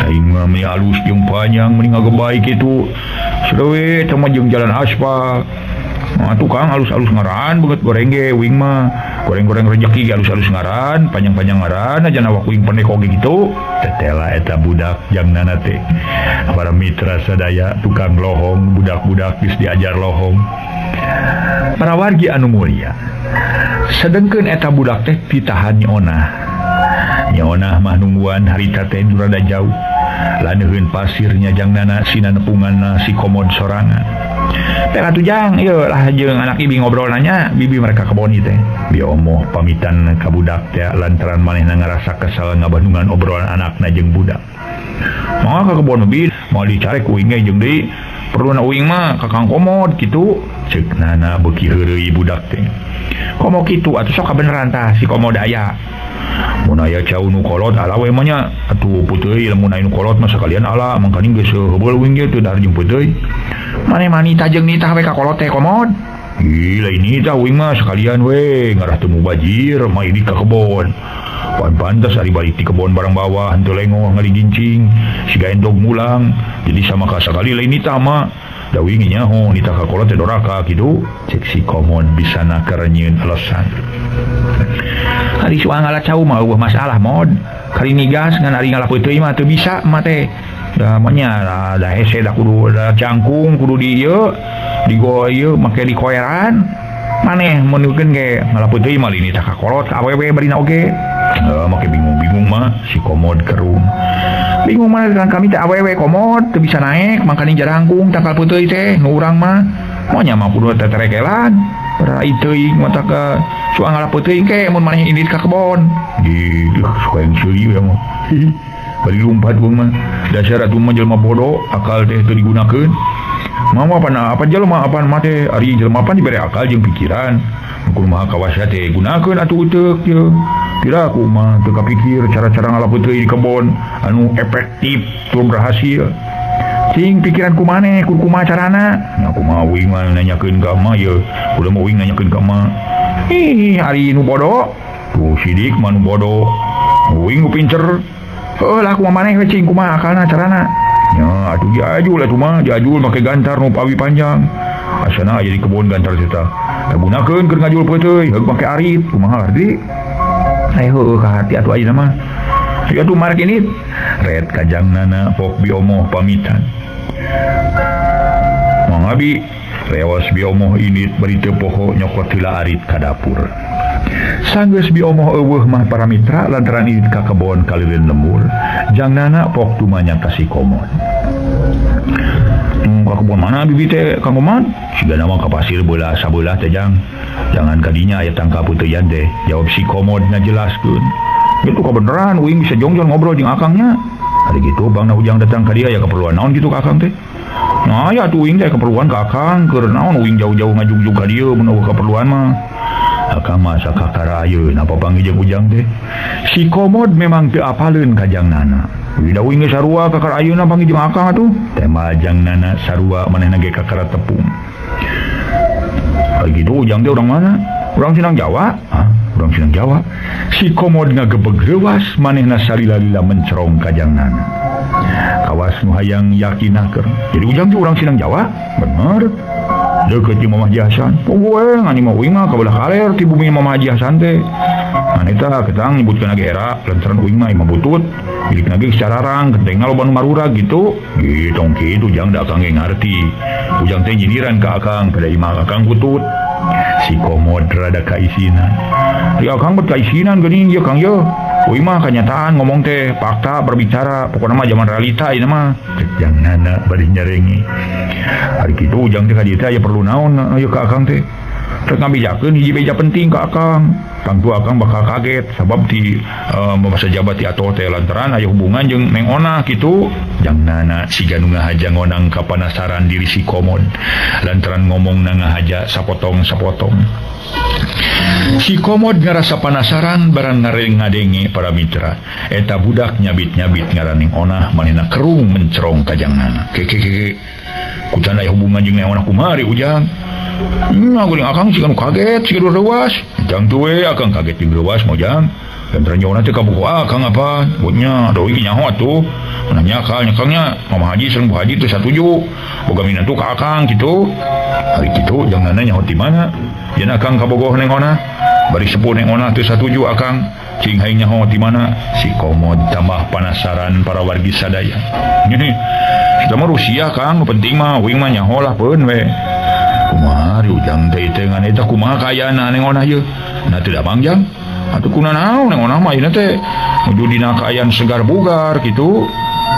Aing mah meni alus jeung panjang meni ngagebay kitu. Sadewe teh mah jeung jalan aspal. Nah, tukang alus-alus ngaran banget goreng ge uing mah. Goreng-goreng rejeki alus-alus ngaran, panjang-panjang ngaran aja awak uing pendek oge gitu. Tetela eta budak jang nana teh. Para mitra sadaya tukang lohong, budak-budak geus diajar lohong. Para wargi anu mulia. Sedengkeun eta budak teh ditahan Nyi Onah. Nyi Onah mah nungguan harita teh nu rada jauh. Laneuheun pasirnya jang nana sina nepunganna si komod sorangan. Teh atuh jang, ieu lah jeung anak ibi ngobrol nanya, bibi mereka kebon ieu teh. Bi Omoh pamitan ka budak teh lantaran manehna ngarasa kesel ngabandungan obrolan anakna jeung budak. Mangga ka kebon bi, moal dicarek ku uing ge jeung deui. Perluna uing mah ka Kang Komod kitu. Ceuk nana beuki heureuy budak teh. Komo kitu atuh sok kabeneran tah si Komod aya. Mun aya cau nu kolot ala we mah nya atuh puteuy lamun aya nu kolot mah sakalian ala mangkaning geus heubeul uing ge teu dahar jeung puteuy. Mane manita jeung nitah we ka kolot teh komod. Ih lain nitah uing mah sekalian we ngarah teu mubajir mah ini ka kebon. Pan pantas ari balik ti kebon barang bawah henteu lengoh ngaligincing siga endog mulang. Jadi sama ka sakali lain nitah mah. Da uing nyaho nitah ka kolot teh doraka kitu. Cek si komod bisa naker nyieun alasan. Ari soal ngala cau mah eueuh masalah mod. Kari nigas ngan ari ngala peuteui mah teu bisa mah teh. Da mah nya da hese da kudu da cangkung kudu di ieu digo ieu make dikoeran. Maneh menukeun ge ngala peuteui mah ini tah ka kolot ka awewe barina oge. Make bingung-bingung mah si komod kerung. Bingung mah kan kami teh awewe komod teu bisa naek mangkaning jarangkung tangkal peuteui teh nu urang mah. Moal nya mah kudu teterekelan. Rai teuing mah tah ka soal ngala peuteui ke mun maneh indit ka kebon. Ih, suka yang seuri we mah. Bari lumpat gua mah. Dasar atuh mah jelema bodoh, akal teh teu digunakeun. Mama apa jelema apaan mah teh ari jelema pan dibere akal jeung pikiran. Kumaha kawasa teh gunakeun atuh uteuk ye. Pira aku mah teu kapikir cara-cara ngala peuteui di kebon anu efektif tur berhasil. Cing pikiran ku maneh kur kumaha carana? Nya kumaha uing mah nanyakeun ka emak ye. Kudu mah uing nanyakeun ka emak. Ih, ari nu bodoh. Tuh sidik mah nu bodoh. Uing nu pinter. Heuh lah kumaha maneh we cing kumaha akalna carana. Nya atuh diajul atuh mah diajul make gantar nu pawi panjang. Asana aya di kebon gantar eta. Da gunakeun keur ngajul peuteui heug make arit kumaha arti? Heuh ka hati atuh ayeuna mah. Ieu atuh marek ini. Red kajang nana pok Bi Omoh pamitan. Mangga bi lewas Bi Omoh indit bari teu poho nyokot heula arit ka dapur. Sanggeus Bi Omoh eueuh mah para mitra lantaran indit ka kebon kalileun lembur. Jang nana pok tumanya ka si komod. Ka kebon mana bibi teh Kang Komod? Sigana mah ka pasir beulah sabelah teh jang. Jangan kadinya aya tangka peuteyan teh, jawab si komod ngajelaskeun. Gitu kebeneran uing bisa jongjon ngobrol jeung akangnya. Hari gitu bangna Ujang datang ka dia ya keperluan naon gitu ka akang teh. Nah ya tuh uing teh keperluan ka akang keur naon uing jauh-jauh ngajugjug ka dieu mun eueuh keperluan mah. Akang mah sakakara ayeuna papanggih jeung Ujang teh. Si Komod memang teu apaleun ka Jang Nana. Wida uing geus sarua kakara ayeuna panggih jeung akang atuh. Tema Jang Nana sarua manehna ge kakara tepung. Hari gitu Ujang teh urang mana? Urang Sinang Jawa. Hah? Urang Sinang Jawa. Si Komod ngagebeg reuwas manehna salila-lila mencerong ka Jang Nana. Kawas nu hayang yakinakeun. Jadi Ujang teh urang Sinang Jawa? Bener. Deukeut jeung Mamah Haji Hasan. Pogoe ngan imah uing mah ka belah kaler ti bumi Mamah Haji Hasan teh. Ngan eta ketang nyebutkeun ge era lantaran uing mah imah butut. Milikna ge cararang gentengna loba nu marurag gitu. Gitu kitu Jang da akang ge ngarti. Ujang teh nyindiran ka akang pada imah akang butut. Si Komod rada kaisinan. Ya akang bet kaisinan geuning ieu Kang ye. Uing mah kanyataan ngomong teh fakta berbicara pokona mah zaman realita ieu mah. Cek Jang Nana bari nyarengi. Hari kitu Ujang teh ka dieu teh aya perlu naon ieu ka akang teh. Rek ngabejakeun hiji beja penting ka akang. Tangtu akang bakal kaget sabab di masa jabat di atoh teh lantaran aya hubungan jeung Neng Onah kitu. Jang Nana siga nu ngahaja ngonang kapanasaran diri si Komod lantaran ngomongna ngahaja sapotong-sapotong. Si Komod ngarasa panasaran barang ngareng ngadenge para mitra. Eta budak nyabit-nyabit ngaran Neng Onah manehna kerung mencerong ka Jang Nana. Ke kucanda aya hubungan jeung Neng Onah kumari Ujang. Nah, geuning akang siga nu kaget, siga nu reuwas. Jang tuh we akang kaget jeung reuwas mah Jang. Lantaran nyaona teh kabuku akang apa? Buatnya doi nyaho atuh. Nanya ka nyakangnya Mama Haji sareng Bu Haji teu satuju. Boga minantu ka akang kitu. Hari kitu Jang Nana nyaho ti mana? Yen akang kabogoh Neng Onah. Bari sepuh Neng Onah teu satuju akang. Cing hayang nyaho ti mana? Si Komod tambah panasaran para wargi sadaya. Kita mah Rusia Kang, nu penting mah uing mah nyaho lah peun we. Kumaha Ujang teh teh ngan eta kumaha kaayaan Neng Onah ieu? Nah teu damang Jang. Atuh kuna naon Neng Onah mah ayeuna teh nuju dina kaayaan segar bugar kitu.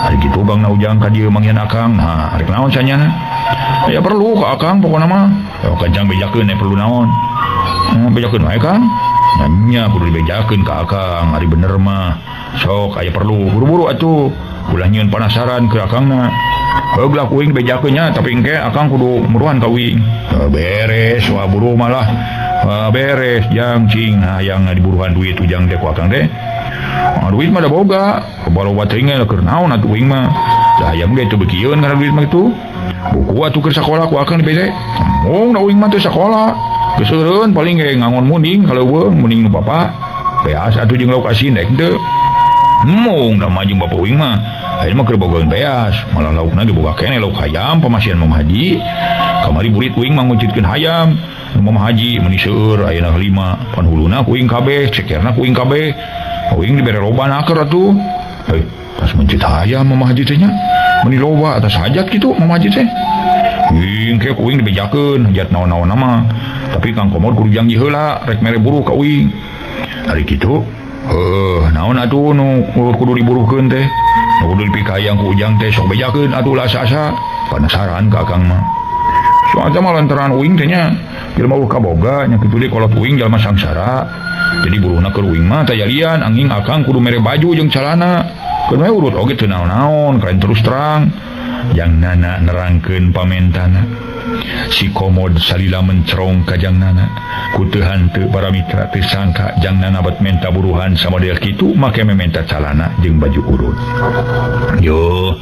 Ari kitu bangna Ujang ka dieu manggihan akang. Nah, arek naon sanyana? Ya perlu ka akang pokona mah. Ya kajang bejakeun perlu naon. Bejakeun wae Kang. Nya kudu dibejakeun ka akang, ari bener mah. Sok aya perlu buru-buru atuh. Ulah nyieun panasaran ke akangna. Heug lah kuing bejakeun nya, tapi engke akang kudu muruhan ka uing. Beres wah buru malah. Beres jang cing hayang diburuhan duit Ujang teh ku akang teh. Duit mah da boga, baloba teuing keur naon atuh uing mah. Da hayang ge teu beukieun kana duit mah kitu. Buku atuh keur sakola ku akang dibere. Mung da uing mah teu sakola. Geus eureun paling ge ngangon munding kaleuweung munding nu bapa. Beas atuh jeung lauk asin rek teu. Mung da mah jeung bapa uing mah. Ayeuna mah keur bogaeun beas, malah laukna ge boga keneh lauk hayam pamasihan Mama Haji. Kamari burit uing mah ngucitkeun hayam. Nu Mama Haji meuni seueur ayeuna lima, pan huluna ku uing kabeh, cekerna ku uing kabeh. Uing dibere loba naker atuh. Heuh, tas mencit hayam Mama Haji teh nya. Meuni loba atas hajat kitu Mama Haji teh. Uing ke ku uing dibejakeun hajat naon-naon mah. Tapi Kang Komod kudu janji heula rek mere buruh ka uing. Ari kitu, heuh, naon atuh nu kudu diburuhkeun teh? Nu kudu dipikayang ku Ujang teh sok bejakeun atuh lah asa-asa. Panasaran ka akang mah. Soalnya mah lantaran uing teh nya jelema eueuh kaboga nya kitu deui kolot uing jelema sangsara. Jadi buruhna keur uing mah tayalian anging akang kudu mere baju jeung calana. Keun we urut oge teu naon-naon, keren terus terang. Jang Nana nerangkeun pamentana. Si Komod salila mencerong ka Jang Nana. Ku teu hanteu para mitra teu sangka Jang Nana bet menta buruhan samodel kitu make mementa calana jeung baju urut. Yo,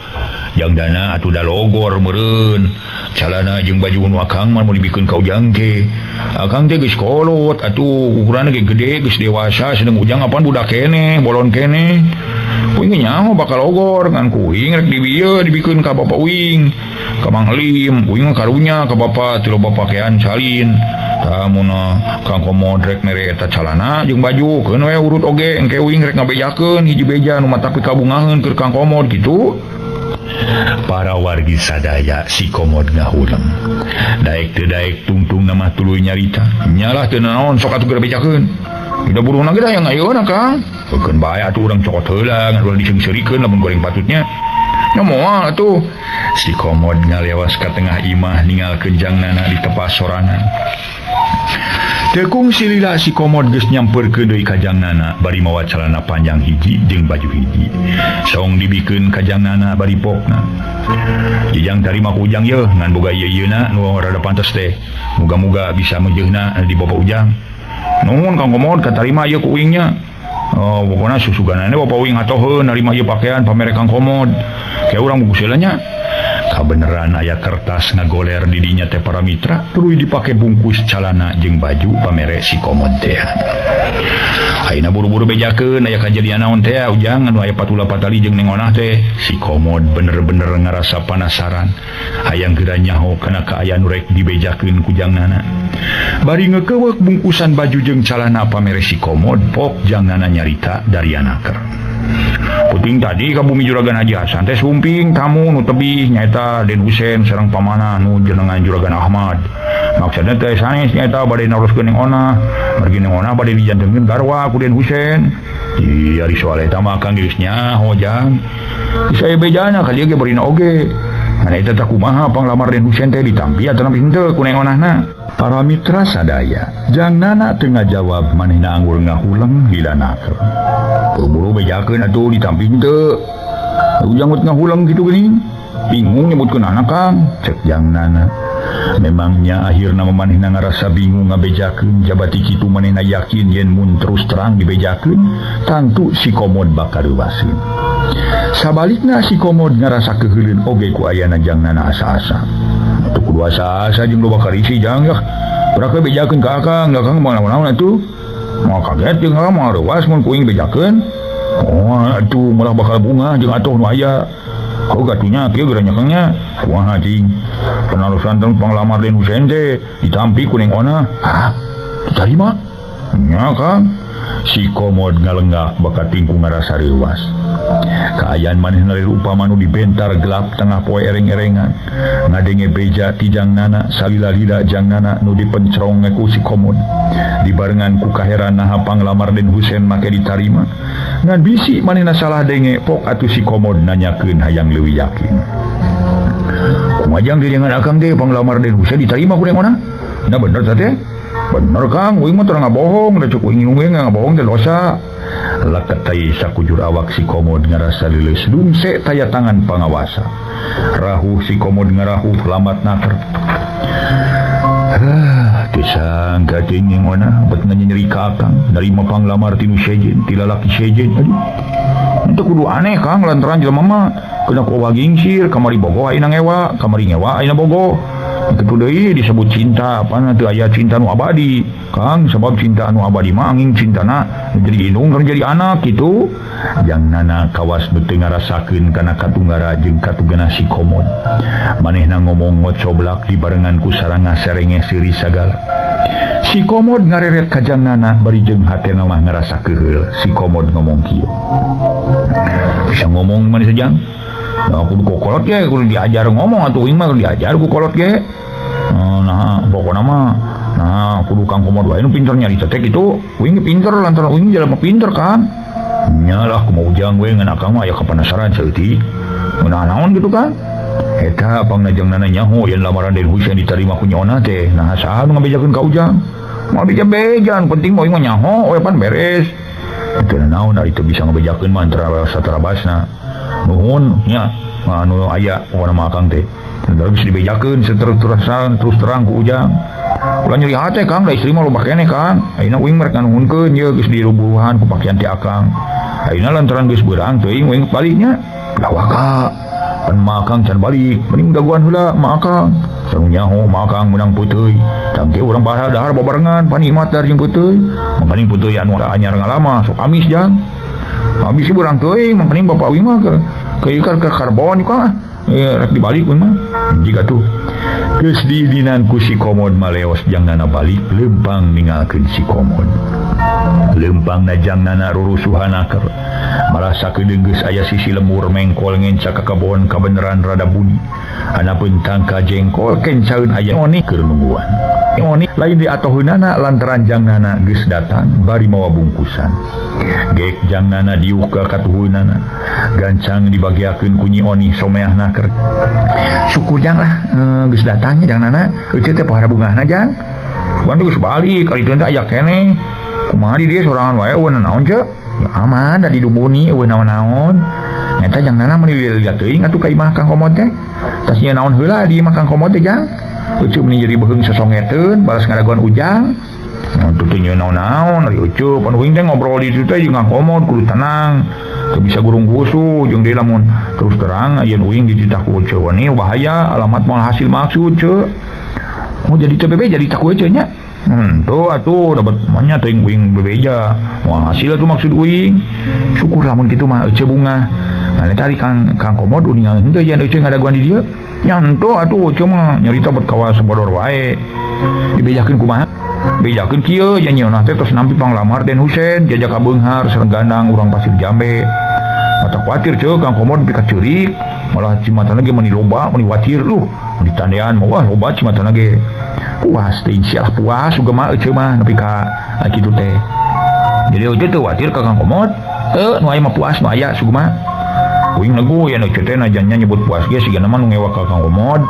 Jang Nana atuh da logor meureun. Calana jeung baju nu akang mah mun dibikeun ka Ujang teh. Akang teh geus kolot atuh ukuranna ge gede geus dewasa sedeng Ujang apaan budak keneh, bolon keneh. Kuing nyaho bakal logor ngan kuing rek dibieu dibikeun ka bapa uing. Ka Mang Lim, uing mah karunya ka bapa ti loba pakean salin. Tah mun Kang Komod rek mere eta calana jeung baju keun we urut oge engke uing rek ngabejakeun hiji beja nu matak pikabungaheun keur Kang Komod kitu. Para wargi sadaya si Komod ngahuleng. Daek teu daek tungtung mah tuluy nyarita. Nyalah teu naon sok atuh geura bejakeun. Udah buruhna ge da yang ayeuna Kang. Keun bae atuh urang cokot heula ngan ulah diseungseurikeun lamun goreng patutnya. Nya moal atuh. Si Komod ngalewas ka tengah imah ninggalkeun Jang Nana di tepas sorangan. Tekung silila si Komod geus nyamperkeun deui ka jangnana bari mawa calana panjang hiji jeung baju hiji. Song dibikeun ka jangnana bari pokna. Jijang tarima ku Ujang yeuh ngan boga ieu-ieuna nu rada pantes teh. Muga-muga bisa meujeuhna di Bapak Ujang. Nuhun Kang Komod katarima ieu ku uingnya. Oh, pokona susuganane Bapak uing hatoheun narima ieu pakaian pamere Kang Komod. Ke urang bungkus heula nya. Kabeneran aya kertas ngagoler di dinya teh para mitra tuluy dipake bungkus calana jeung baju pamere si Komod teh. Ayeuna buru-buru bejakeun aya kajadian naon teh Ujang anu aya patula patali jeung Neng Onah teh. Si Komod bener-bener ngarasa panasaran hayang geura nyaho kana kaayaan rek dibejakeun ku jangnana. Bari ngekeuweuk bungkusan baju jeung calana pamere si Komod pok jangnana nyarita dari anaker. Puting tadi ka bumi Juragan Haji Hasan teh sumping tamu nu tebih nyaeta Den Husen sareng pamanah nu jenengan Juragan Ahmad. Maksudna teh sanes nyaeta bade naroskeun Neng Onah, margi Neng Onah bade dijantenkeun garwa ku Den Husen. Ih, ari soal eta mah Kang geus nyaho jang. Saya bejana ka dieu ge barina oge. Ngan eta teh kumaha panglamar Den Husen teh ditampi atawa henteu ku Neng Onahna. Para mitra sadaya, jangnana teu ngajawab manehna anggur ngahuleng hilanakeun. Buru-buru bejakeun atuh ditampi henteu. Ujang ngahuleng kitu geuning. Bingung nyebutkeun anak Kang, cek jangnana. Memangnya akhirna manehna ngarasa bingung ngabejakeun jabati kitu manehna yakin yen mun terus terang dibejakeun tangtu si Komod bakal reuwaseun. Sabalikna si Komod ngarasa keuheuleun oge ku ayana jangnana asa-asa. Atuh kudu asa-asa jeung loba karisi jang yah. Urang bejakeun ka Akang, da Akang moal naon-naon atuh. Moal kaget jeung Akang moal reuwas mun ku uing bejakeun. Oh, atuh malah bakal bunga jeung atuh nu aya. Kau gatunya kieu geura nyakangnya. Kumaha cing? Penarusan teh panglamar Den Husen teh ditampi ku Neng Onah. Hah? Ditarima? Nya Kang. Si Komod ngalenggak bakat tingku ngarasa reuwas. Kaayaan manehna upama nu dibentar gelap tengah poe ereng-erengan. Ngadenge beja ti jangnana salila-lila jangnana nu dipencerong ku si Komod. Dibarengan ku kaheran naha panglamar Den Husen make ditarima. Ngan bisi manehna salah denge pok atuh si Komod nanyakeun hayang leuwih yakin. Kumaha jang didengan Akang teh panglamar Den Husen ditarima ku Neng Onah? Nah bener teh? Bener Kang, uing mah teu ngabohong, da cuk uing we ngabohong teh dosa. Lakatai sakujur awak si Komod ngarasa leuleus dumse taya tangan pangawasa. Rahuh si Komod ngarahuh lamat naker. Teu sangka teh Neng Onah bet nyeri ka Akang, narima panglamar ti nu sejen, ti lalaki sejen. Aduh. Teu kudu aneh Kang lantaran jelema mah kena ku gingsir, kamari bogoh ayeuna ngewa, kamari ngewa ayeuna bogoh. Kitu deui disebut cinta, apana teu aya cinta nu abadi. Kang, sebab cinta anu abadi mah angin cintana jadi indung kan jadi anak kitu. Jangnana kawas nu teu ngarasakeun kana katunggara jeung katugana si Komod. Manehna ngomong ngocoblak dibarengan ku saranga serenge seuri sagala. Si Komod ngareret ka jangnana bari jeung hatena mah ngarasa keuheul. Si Komod ngomong kieu. Bisa ngomong maneh sejang? Nah, kudu kokolot ge, kudu diajar ngomong atuh uing mah kudu diajar ku kolot ge. Nah, pokona mah nah kudu Kang Komod wae nu pinter nyarita teh kitu. Uing pinter lantaran uing jelema pinter kan. Nya lah kumaha Ujang we ngan Akang mah aya kapanasaran saeutik. Ngeunah naon kitu kan? Eta pangna jangnana nyaho yen lamaran Den Husen ditarima ku Nyi Onah teh. Nah saha nu ngabejakeun ka Ujang? Moal beja-bejan, penting mah uing mah nyaho we pan beres. Teu naon ari teu bisa ngabejakeun mah antara satarabasna. Nuhun nya anu aya pokona mah Akang teh. Terus dibejakeun seterus-terusan terus terang ku Ujang. Ulah nyeri hate Kang, da istri mah loba keneh Kang. Ayeuna uing merek nganuhunkeun ieu geus dirubuhan ku pakian ti Akang. Ayeuna lantaran geus beurang teuing uing baliknya. Lawaka. Pan mah Akang can balik, mending daguan heula mah Akang. Sareng nyaho mah Akang meunang peuteui. Tangke urang bahar dahar babarengan panikmat dar jeung peuteui. Mangkaning peuteui anu anyar ngalama sok amis jang. Habis sih berang teuing, mangkaning bapak uing mah ke ke karbon ka. Rek dibalik uing mah. Jika tuh geus diidinan ku si Komod maleos jangnana balik lempang ninggalkeun si Komod. Lempangna jangnana rurusuhan aker. Marasa kedeung geus aya sisi lemur mengkol ngenca ka kebon kabeneran rada buni. Anapeun tangka jengkol kencaeun aya oni keur nungguan. Oni lain diatoheunana lantaran jangnana geus datang bari mawa bungkusan. Gek jangnana diuk ka katuheunana. Gancang dibagiakeun ku Nyi Oni someahna keur. Syukur jang lah geus datang jangnana. Eueuh teh pohara bungahna jang. Cuman geus balik ari teh aya keneh. Kumaha di dieu sorangan wae eueuh naon ceu? Ya aman da didumuni eueuh naon-naon. Eta jang nana meuni lila teuing atuh ka imah Kang Komod teh. Tas nya naon heula di imah Kang Komod teh jang. Ucup meuni jadi beuheung sosongeteun balas ngadagoan Ujang. Nah, teu teu naon-naon ari Ucup pan uing teh ngobrol di ditu teh jeung Kang Komod kudu tenang. Teu bisa gurung gusuh jeung deui lamun terus terang ayeuna uing dititah ku Ucup ni bahaya alamat moal hasil maksud ceu. Oh jadi teu bebe jadi tak ku Ucup nya. Tuh atuh dapat manya teuing uing bebeja. Moal hasil atuh maksud uing. Syukur lamun kitu mah Ucup bunga. Nah eta ari Kang Komod uningal henteu yen Ucup ngadagoan di dieu. Nya henteu atuh Ucup mah nyarita bet kawas bodor wae. Dibejakeun kumaha? Bejakeun kieu nya nyeunah teh tos nampi panglamar Den Husen jajak ka beunghar sareng gandang urang Pasir Jambe. Mata kuatir ceu Kang Komod pika ceurik, malah cimatana ge meuni loba, meuni watir luh, meuni tandean mah wah loba cimatana ge. Puas teh insyaallah puas uga mah eceu mah nepi ka kitu teh. Jadi eceu teu watir ka Kang Komod, teu nu aya mah puas nu aya sugu mah. Uing negu yen eceu teh najannya nyebut puas ge sigana mah nu ngewa ka Kang Komod.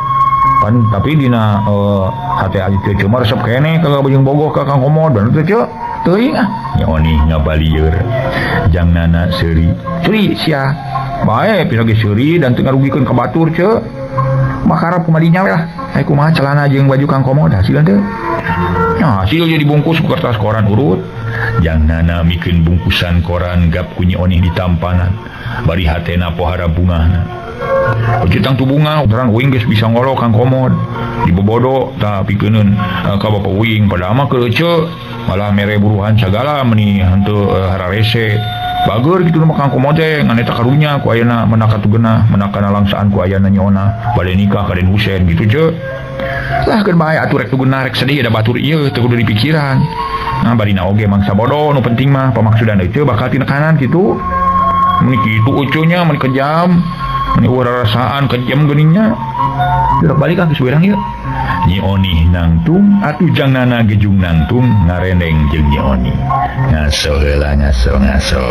Pan tapi dina hate eceu mah resep keneh ka jeung bogoh ka Kang Komod dan teu ceu teuing ah. Nya onih ngabalieur. Jang nana seuri. Seuri sia. Bae pira ge seuri dan teu ngarugikeun ka batur ceu. Makarap kumadinya we lah. Ai kumaha celana jeung baju Kang Komod hasilna teh? Nah, hasil jadi bungkus ku kertas koran urut. Jang nana mikeun bungkusan koran gap ku Nyi Onih ditampanan. Bari hatena pohara bungahna. Ucitang tu bunga, terang uing geus bisa ngolok Kang Komod. Dibobodo tah pikeuneun ka bapa uing padahal mah keur eceu malah mere buruhan sagala meuni henteu hararese. Bager kitu mah Kang Komod teh ngan eta karunya ku ayeuna menaka tugenah, menaka nalangsaan ku ayana Nyi Onah, bade nikah ka Den Husen gitu ceu. Lah keun bae atuh rek tugenah rek sedih da batur ieu teu kudu dipikiran. Nah barina oge mangsa bodoh nu penting mah pamaksudan eceu bakal tinekanan kitu. Meuni kitu eceu nya meuni kejam. Meuni urarasaan kejam geuningnya. Gerak balik ah geus beurang ieu. Nyi Onih nangtung atuh jang nana gejung nangtung ngarendeng jeung Nyi Onih. Ngaso heula ngaso ngaso.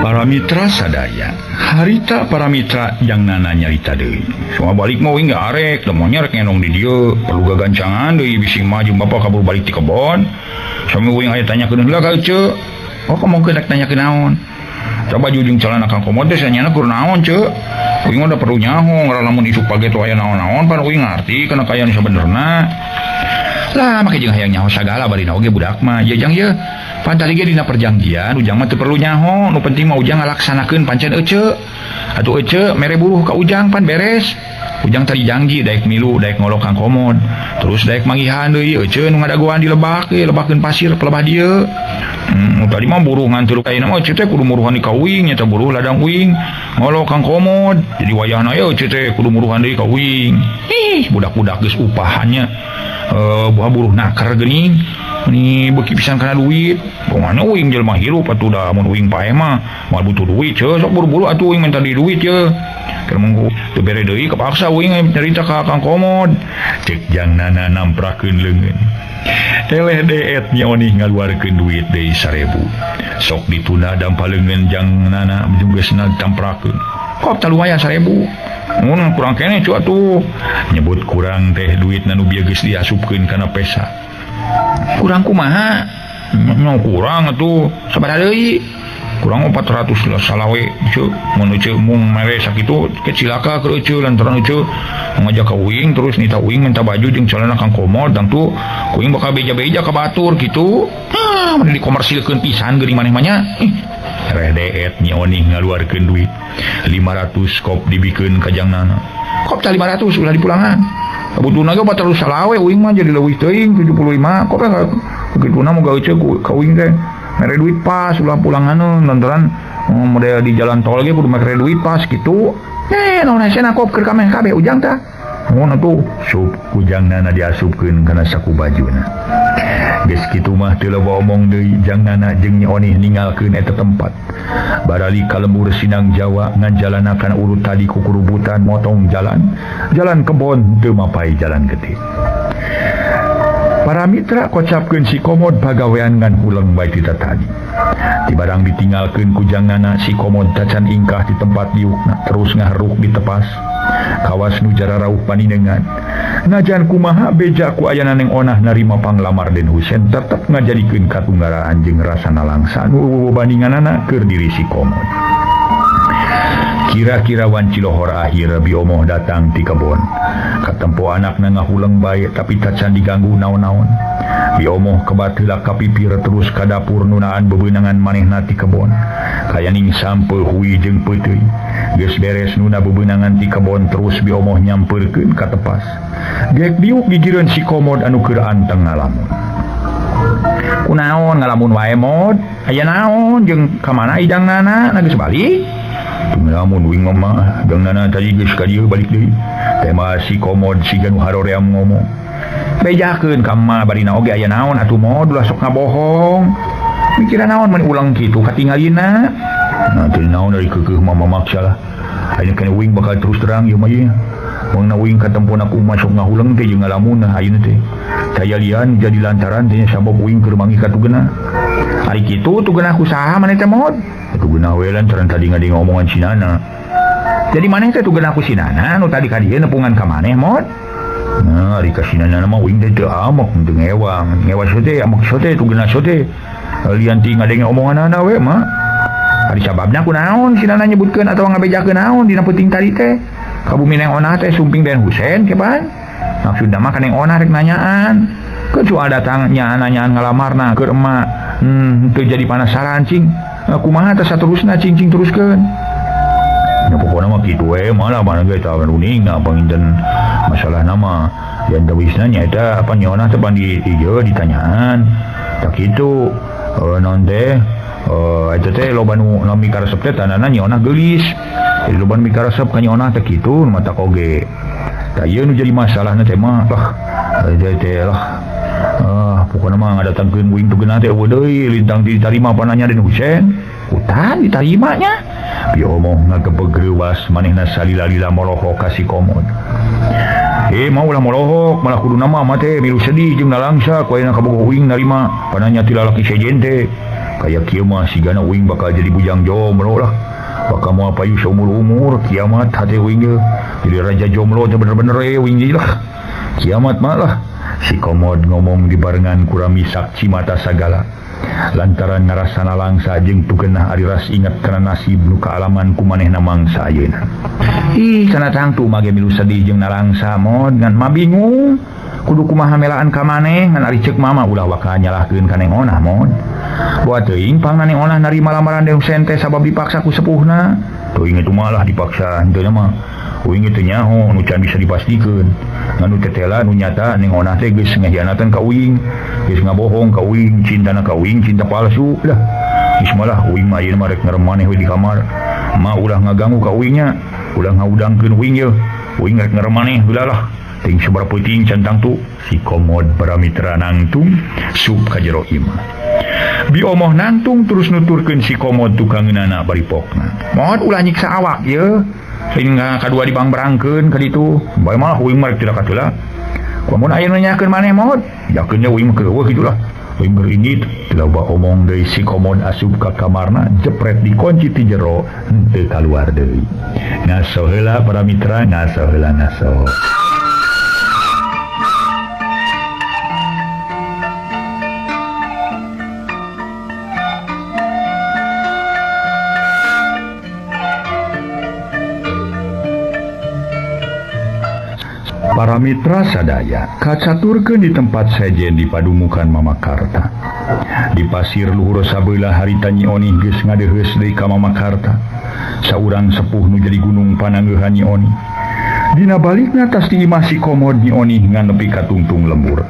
Para mitra sadaya, harita para mitra jang nana nyarita deui. Semua balik mah uing arek, lemonya rek ngenong di dieu, perlu gagancangan deui bisi mah jeung bapa kabur balik ti kebon. Sami uing aya tanyakeun heula ka eceu. Oh kamu rek tanyakeun naon? Coba baju jeung celana Kang Komod teh sanyana kur naon ceu? Uing mah da perlu nyaho, ngara lamun isuk page teh aya naon-naon pan uing ngarti kana kayaan sabenerna. Lah make jeung hayang nyaho sagala barina oge budak mah. Ye jang ye. Pan tadi ge dina perjanjian Ujang mah teu perlu nyaho, nu penting mah Ujang ngalaksanakeun pancen eceu. Atuh eceu mere buruh ka Ujang pan beres. Ujang tadi janji daek milu, daek ngolok Kang Komod. Terus daek manggihan deui eceu nu ngadagoan di lebak, lebakeun pasir pelebah dieu. Tadi mah buruh ngantur ka ayeuna mah eceu teh kudu muruhan di ka uing, nyata buruh ladang uing ngolok Kang Komod. Jadi wayahna ye eceu teh kudu muruhan deui ka uing. Ih, budak-budak geus upahannya. Buah buruh nakar geuning. Ni beuki pisan kana duit. Pokona uing jelema hirup atuh da mun uing paeh mah moal butuh duit ceu sok buru-buru atuh uing minta di duit ceu. Keur mung teu bere deui kepaksa uing nyarita ka Kang Komod. Ceuk jang nana namprakeun leungeun. Eleh deet Nyi Onih ngaluarkeun duit deui 1000. Sok ditunda dampa leungeun jang nana jeung geus tamprakeun. Kop ta lumayan 1000. Mun kurang keneh cu atuh. Nyebut kurang teh duitna nu bieu geus diasupkeun kana pesa. Kurang kumaha? Nya kurang atuh sabaraha deui? Kurang 400 lah salawe ceu. Mun eceu mung mere sakitu kecilaka keur eceu lantaran eceu ngajak ka uing terus nita uing minta baju jeung celana Kang Komod tangtu uing bakal beja-beja ka batur kitu. Ah, mun dikomersilkeun pisan geuning maneh mah nya. Ih, reh deet Nyi Onih ngaluarkeun duit 500 kop dibikeun ka jang nana. Kop tah 500 ulah dipulangan. Kabutuhna ge 400 salawe uing mah jadi leuwih teuing 75 kop kituna moga eceu ka uing teh mere duit pas ulah pulanganeun lantaran model di jalan tol ge kudu mere duit pas kitu. Naon hesena kop keur kameh kabeh Ujang tah. Mun atuh sup Ujang nana diasupkeun kana saku bajuna. Geus kitu mah teu loba omong deui jang nana jeung Nyi Onih ninggalkeun eta tempat. Barali ka lembur Sinang Jawa ngajalanakan urut tadi kukurubutan motong jalan, jalan kebon teu mapai jalan gede. Para mitra kocapkeun si Komod pagawean ngan huleng bae ti tadi. Ti barang ditinggalkeun ku jangnana si Komod tacan ingkah di tempat diukna terus ngaharuk di tepas. Kawas nu jararauh paninengan. Najan kumaha beja ku ayana Neng Onah narima panglamar Den Husen tetep ngajadikeun katunggaraan jeung rasa nalangsa nu bandinganana keur diri si Komod. Kira-kira wanci lohor akhir Bi Omoh datang ti kebon. Katempo anakna ngahuleng bae tapi tacan diganggu naon-naon. Bi Omoh kebat heula ka pipir terus ka dapur nunaan bebeunangan manehna ti kebon. Kayaning sampe hui jeung peuteuy. Geus beres nuna bebeunangan ti kebon terus Bi Omoh nyampeurkeun ka tepas. Gek diuk gigireun si Komod anu keur anteng ngalamun. Kunaon ngalamun wae Mod? Aya naon jeung ka mana idangnana? Na geus balik? Ngelamun wing mama dangnana tadi geus ka dieu balik deui. Tema si Komod siga nu haroream ngomong. Bejakeun ka emak barina oge aya naon atuh Mod ulah sok ngabohong. Mikiran naon mun ulang kitu katingalina. Nah teu naon dari keukeuh mama maksa lah. Ayeuna kana wing bakal terus terang ieu mah ieu. Mangna wing katempon aku masuk ngahuleng teh jeung ngalamun ayeuna teh. Kayalian jadi lantaran teh sabab wing keur manggih ka tugena. Ari kitu tugena ku saha maneh teh Mod? Tugena we lantaran tadi ngadeng omongan si Nana. Jadi maneh teh tugena ku si Nana nu tadi ka dieu nepungan ka maneh Mod? Nah, ari ka si Nana mah wing teh teu amok teu ngewang. Ngewa sote amok sote tugena sote. Lian ti ngadenge omongan Nana we mah. Ari sababna kunaon si Nana nyebutkeun atawa ngabejakeun naon dina peuting tadi teh? Ka bumi Neng Onah teh sumping Den Husen kepan. Maksudna mah ka Neng Onah rek nanyaan. Kecuali datang nyaan-nanyaan ngalamarna keur emak. Teu jadi panasaran cing. Kumaha teh saterusna cing-cing teruskeun. Ya pokona mah kitu we malah mana ge tah uning na panginten masalah nama. Yang tawisna nya eta apa Nyi Onah teh pan di ieu ditanyaan. Tak kitu naon teh eta teh loba nu mikaresep teh tandana Nyi Onah geulis. Jadi loba nu mikaresep ka Nyi Onah teh kitu nu matak oge. Tah ieu nu jadi masalahna teh mah lah teh lah. Pokokna mah ngadatangkeun wing tugena teh eueuh deui lintang ditarima pananya Den Husen. Hutan ditarimanya. Bi Omoh ngagebeg reuwas manehna salila-lila molohok ka si Komod. Mau ulah molohok malah kuduna mah teh milu sedih jeung nalangsa ku ayeuna kabogoh wing narima pananya ti lalaki sejen teh. Kaya kieu mah sigana wing bakal jadi bujang jomblo lah. Bakal moal payu saumur-umur kiamat hate wing ge. Jadi raja jomblo teh bener-bener wing deui lah. Kiamat mah lah. Si Komod ngomong dibarengan kurami sakci mata sagala. Lantaran ngarasana langsa jeung tugenah ari ras inget kana nasib nu kaalaman ku manehna mangsa ayeuna. Ih kana tangtu mage milu sedih jeung nalangsa Mod ngan mah bingung. Kudu kumaha melaan ka maneh ngan ari ceuk mama ulah waka nyalahkeun ka Neng Onah Mod. Boa teuing pangna Neng Onah narima lamaran Den Husen teh sabab dipaksa ku sepuhna. Teuing itu malah dipaksa henteu mah. Uing teu nyaho nu can bisa dipastikeun. Ngan nu tetela nu nyata Neng Onah teh geus ngahianatan ka uing, geus ngabohong ka uing, cintana ka uing cinta palsu lah. Geus malah uing mah ayeuna mah rek ngarem maneh we di kamar. Ma ulah ngaganggu ka uingnya, ulah ngahudangkeun uing ye. Uing rek ngarem maneh heula lah. Ting sabaraha peuting can tangtu. Si Komod para mitra nangtung sup ka jero imah. Bi Omoh nangtung terus nuturkeun si Komod tukangeunana bari pokna. Mod ulah nyiksa awak ye. Sehingga kadua dibangbrangkeun ka ditu. Bae malah uing mah rek tidak kateula. Kumaha aya nu nanyakeun maneh Mod? Yakeun nya uing mah keur kitu lah. Uing beringit loba omong deui si Komod asup ka kamarna jepret dikunci ti jero henteu kaluar deui. Ngaso heula para mitra, ngaso heula ngaso. Para mitra sadaya kacaturkeun di tempat sejen di padumukan Mama Karta. Di pasir luhur sabelah harita Nyi Onih geus ngadeuheus deui ka Mama Karta. Saurang sepuh nu jadi gunung pananggeuhan Nyi Onih. Dina balikna tas di imah si Komod Nyi Onih ngan nepi ka tungtung lembur.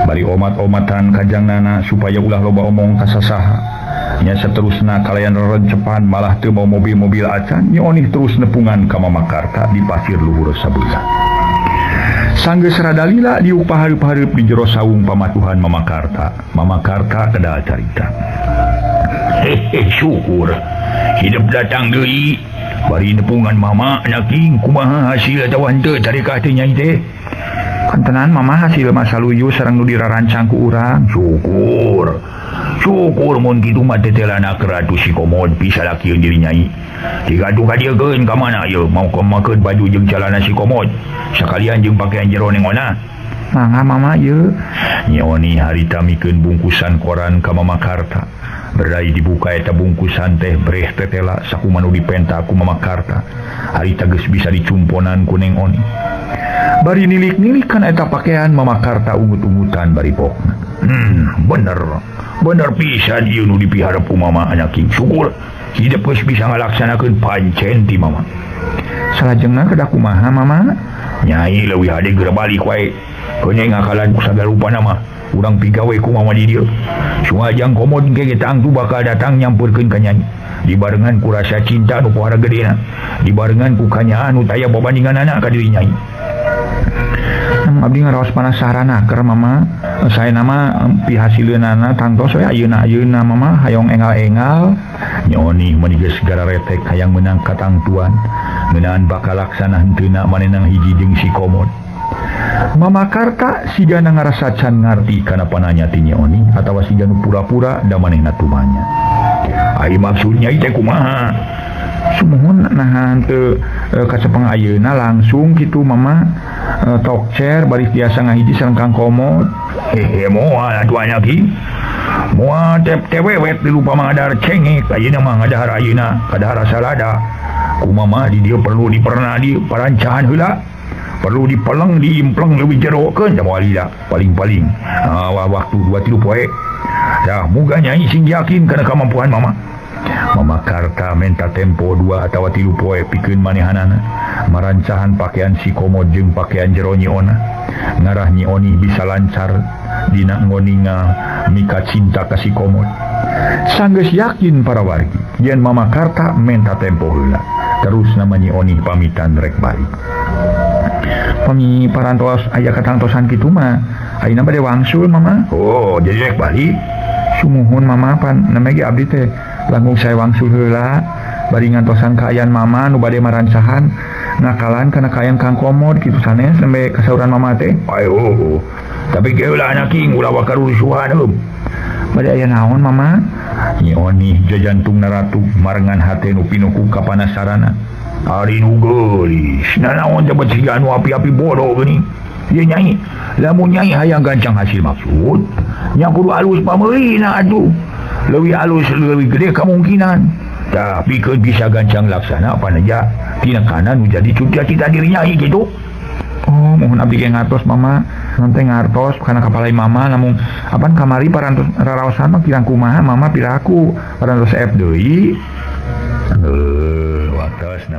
Bari omat-omatan kajangnana supaya ulah loba omong ka sasaha. Nya saterusna kalayan rerencepan malah teu mau mobil-mobil acan Nyi Onih terus nepungan ka Mama Karta di pasir luhur sabelah. Sanggeus rada lila diuk pahareup-hareup di jero saung pamatuhan Mama Karta. Mama Karta kedal carita. Hehe, syukur hidup datang deui. Bari nepungan mama naking kumaha hasil atawa henteu tarekah teh nyai teh. Kantenan mama hasil masa luyu sareng nu dirarancang ku urang. Syukur. Syukur mun kitu mah tetelana keratu si Komod bisa lakieun diri nyai. Digaduh ka dieukeun ka mana ieu mau kemakeun baju jeung calana si Komod. Sakalian jeung pakaian jero Neng Ona. Mangga mama ieu. Nyi Oni harita mikeun bungkusan koran ka Mama Karta. Berai dibuka eta bungkusan teh breh tetela sakumaha nu dipenta ku Mama Karta. Harita geus bisa dicumponan ku Neng Oni. Bari nilik-nilik kan eta pakaian Mama Karta ungut-ungutan bari pokna. Bener. Bener pisan ieu nu dipiharep ku mama anaking. Syukur hidup geus bisa ngalaksanakeun pancen ti mama. Salajengna kedah kumaha mama? Nyai leuwih hade geura balik wae. Keunye ngakalan ku sagala rupana mah. Urang pigawe ku mama di dieu. Sungajang Komod engke tangtu bakal datang nyampeurkeun ka nyai. Dibarengan ku rasa cinta nu pohara gedena. Dibarengan ku kanyaan nu taya babandinganana ka diri nyai. Abdi ngaraos penasaran keur mama. Saya nama pihasileunana tangtos we ayeuna-ayeuna mama hayong engal-engal. Nyi Oni meni geus gararetek hayang meunang katangtuan. Ngeunaan bakal laksana henteuna manehna hiji jeung si Komod. Mama Karta sigana ngarasa can ngarti kana pananya ti Nyi Oni atawa siga nu pura-pura da manehna tumanya. Ai maksudnya teh kumaha? Sumuhun nahan teu kacepeng ayeuna langsung kitu mama tokcer bari tiasa ngahiji sareng Kang Komod. Hehe moal atuh anya ki. Moal tewewet di lupa mangadar cengek ayeuna mah ngadahar ayeuna kadahar salada. Kumama di dieu perlu dipernah di parancahan heula. Perlu dipeleng diimpleng leuwih jerokeun da moal lila paling-paling. Waktu 2-3 poe. Dah muga nyai sing yakin kana kamampuan mama. Mama Karta menta tempo 2 atawa 3 poe pikeun manehanana marancahan pakaian si Komod jeung pakaian jero Nyi Ona. Ngarah Nyi Oni bisa lancar dina ngoninga mika cinta ka si Komod. Sanggeus yakin para wargi yen Mama Karta menta tempo heula. Terus nama Nyi Oni pamitan rek balik. Pami parantos aya katangtosan kitu mah ayeuna bade wangsul mama. Oh, jadi rek balik. Sumuhun mama pan namanya ge abdi teh langkung saya wangsul heula bari ngantosan kaayaan mama nu bade marancahan ngakalan kana kaayaan Kang Komod kitu sanes sampe kasauran mama teh. Ayo, tapi geula anaking ulah wakarusuhan heum. Bade aya naon mama? Nyi Oni jajantung naratu marengan hate nu pinuh ku kapanasarana. Ari nu geulis, nanaon teh bet siga anu api-api bodoh geuning. Ieu nyai, lamun nyai hayang gancang hasil maksud, nya kudu alus pameulina atuh. Leuwih alus leuwih gede kemungkinan. Tapi keun bisa gancang laksana panaja tina kana nu jadi cita-cita diri nyai kitu. Oh, mohon abdi ge ngartos mama. Nanti ngartos kana kapalai mama namun apan kamari parantos raraosan mah kirang kumaha mama piraku parantos F deui. Watos na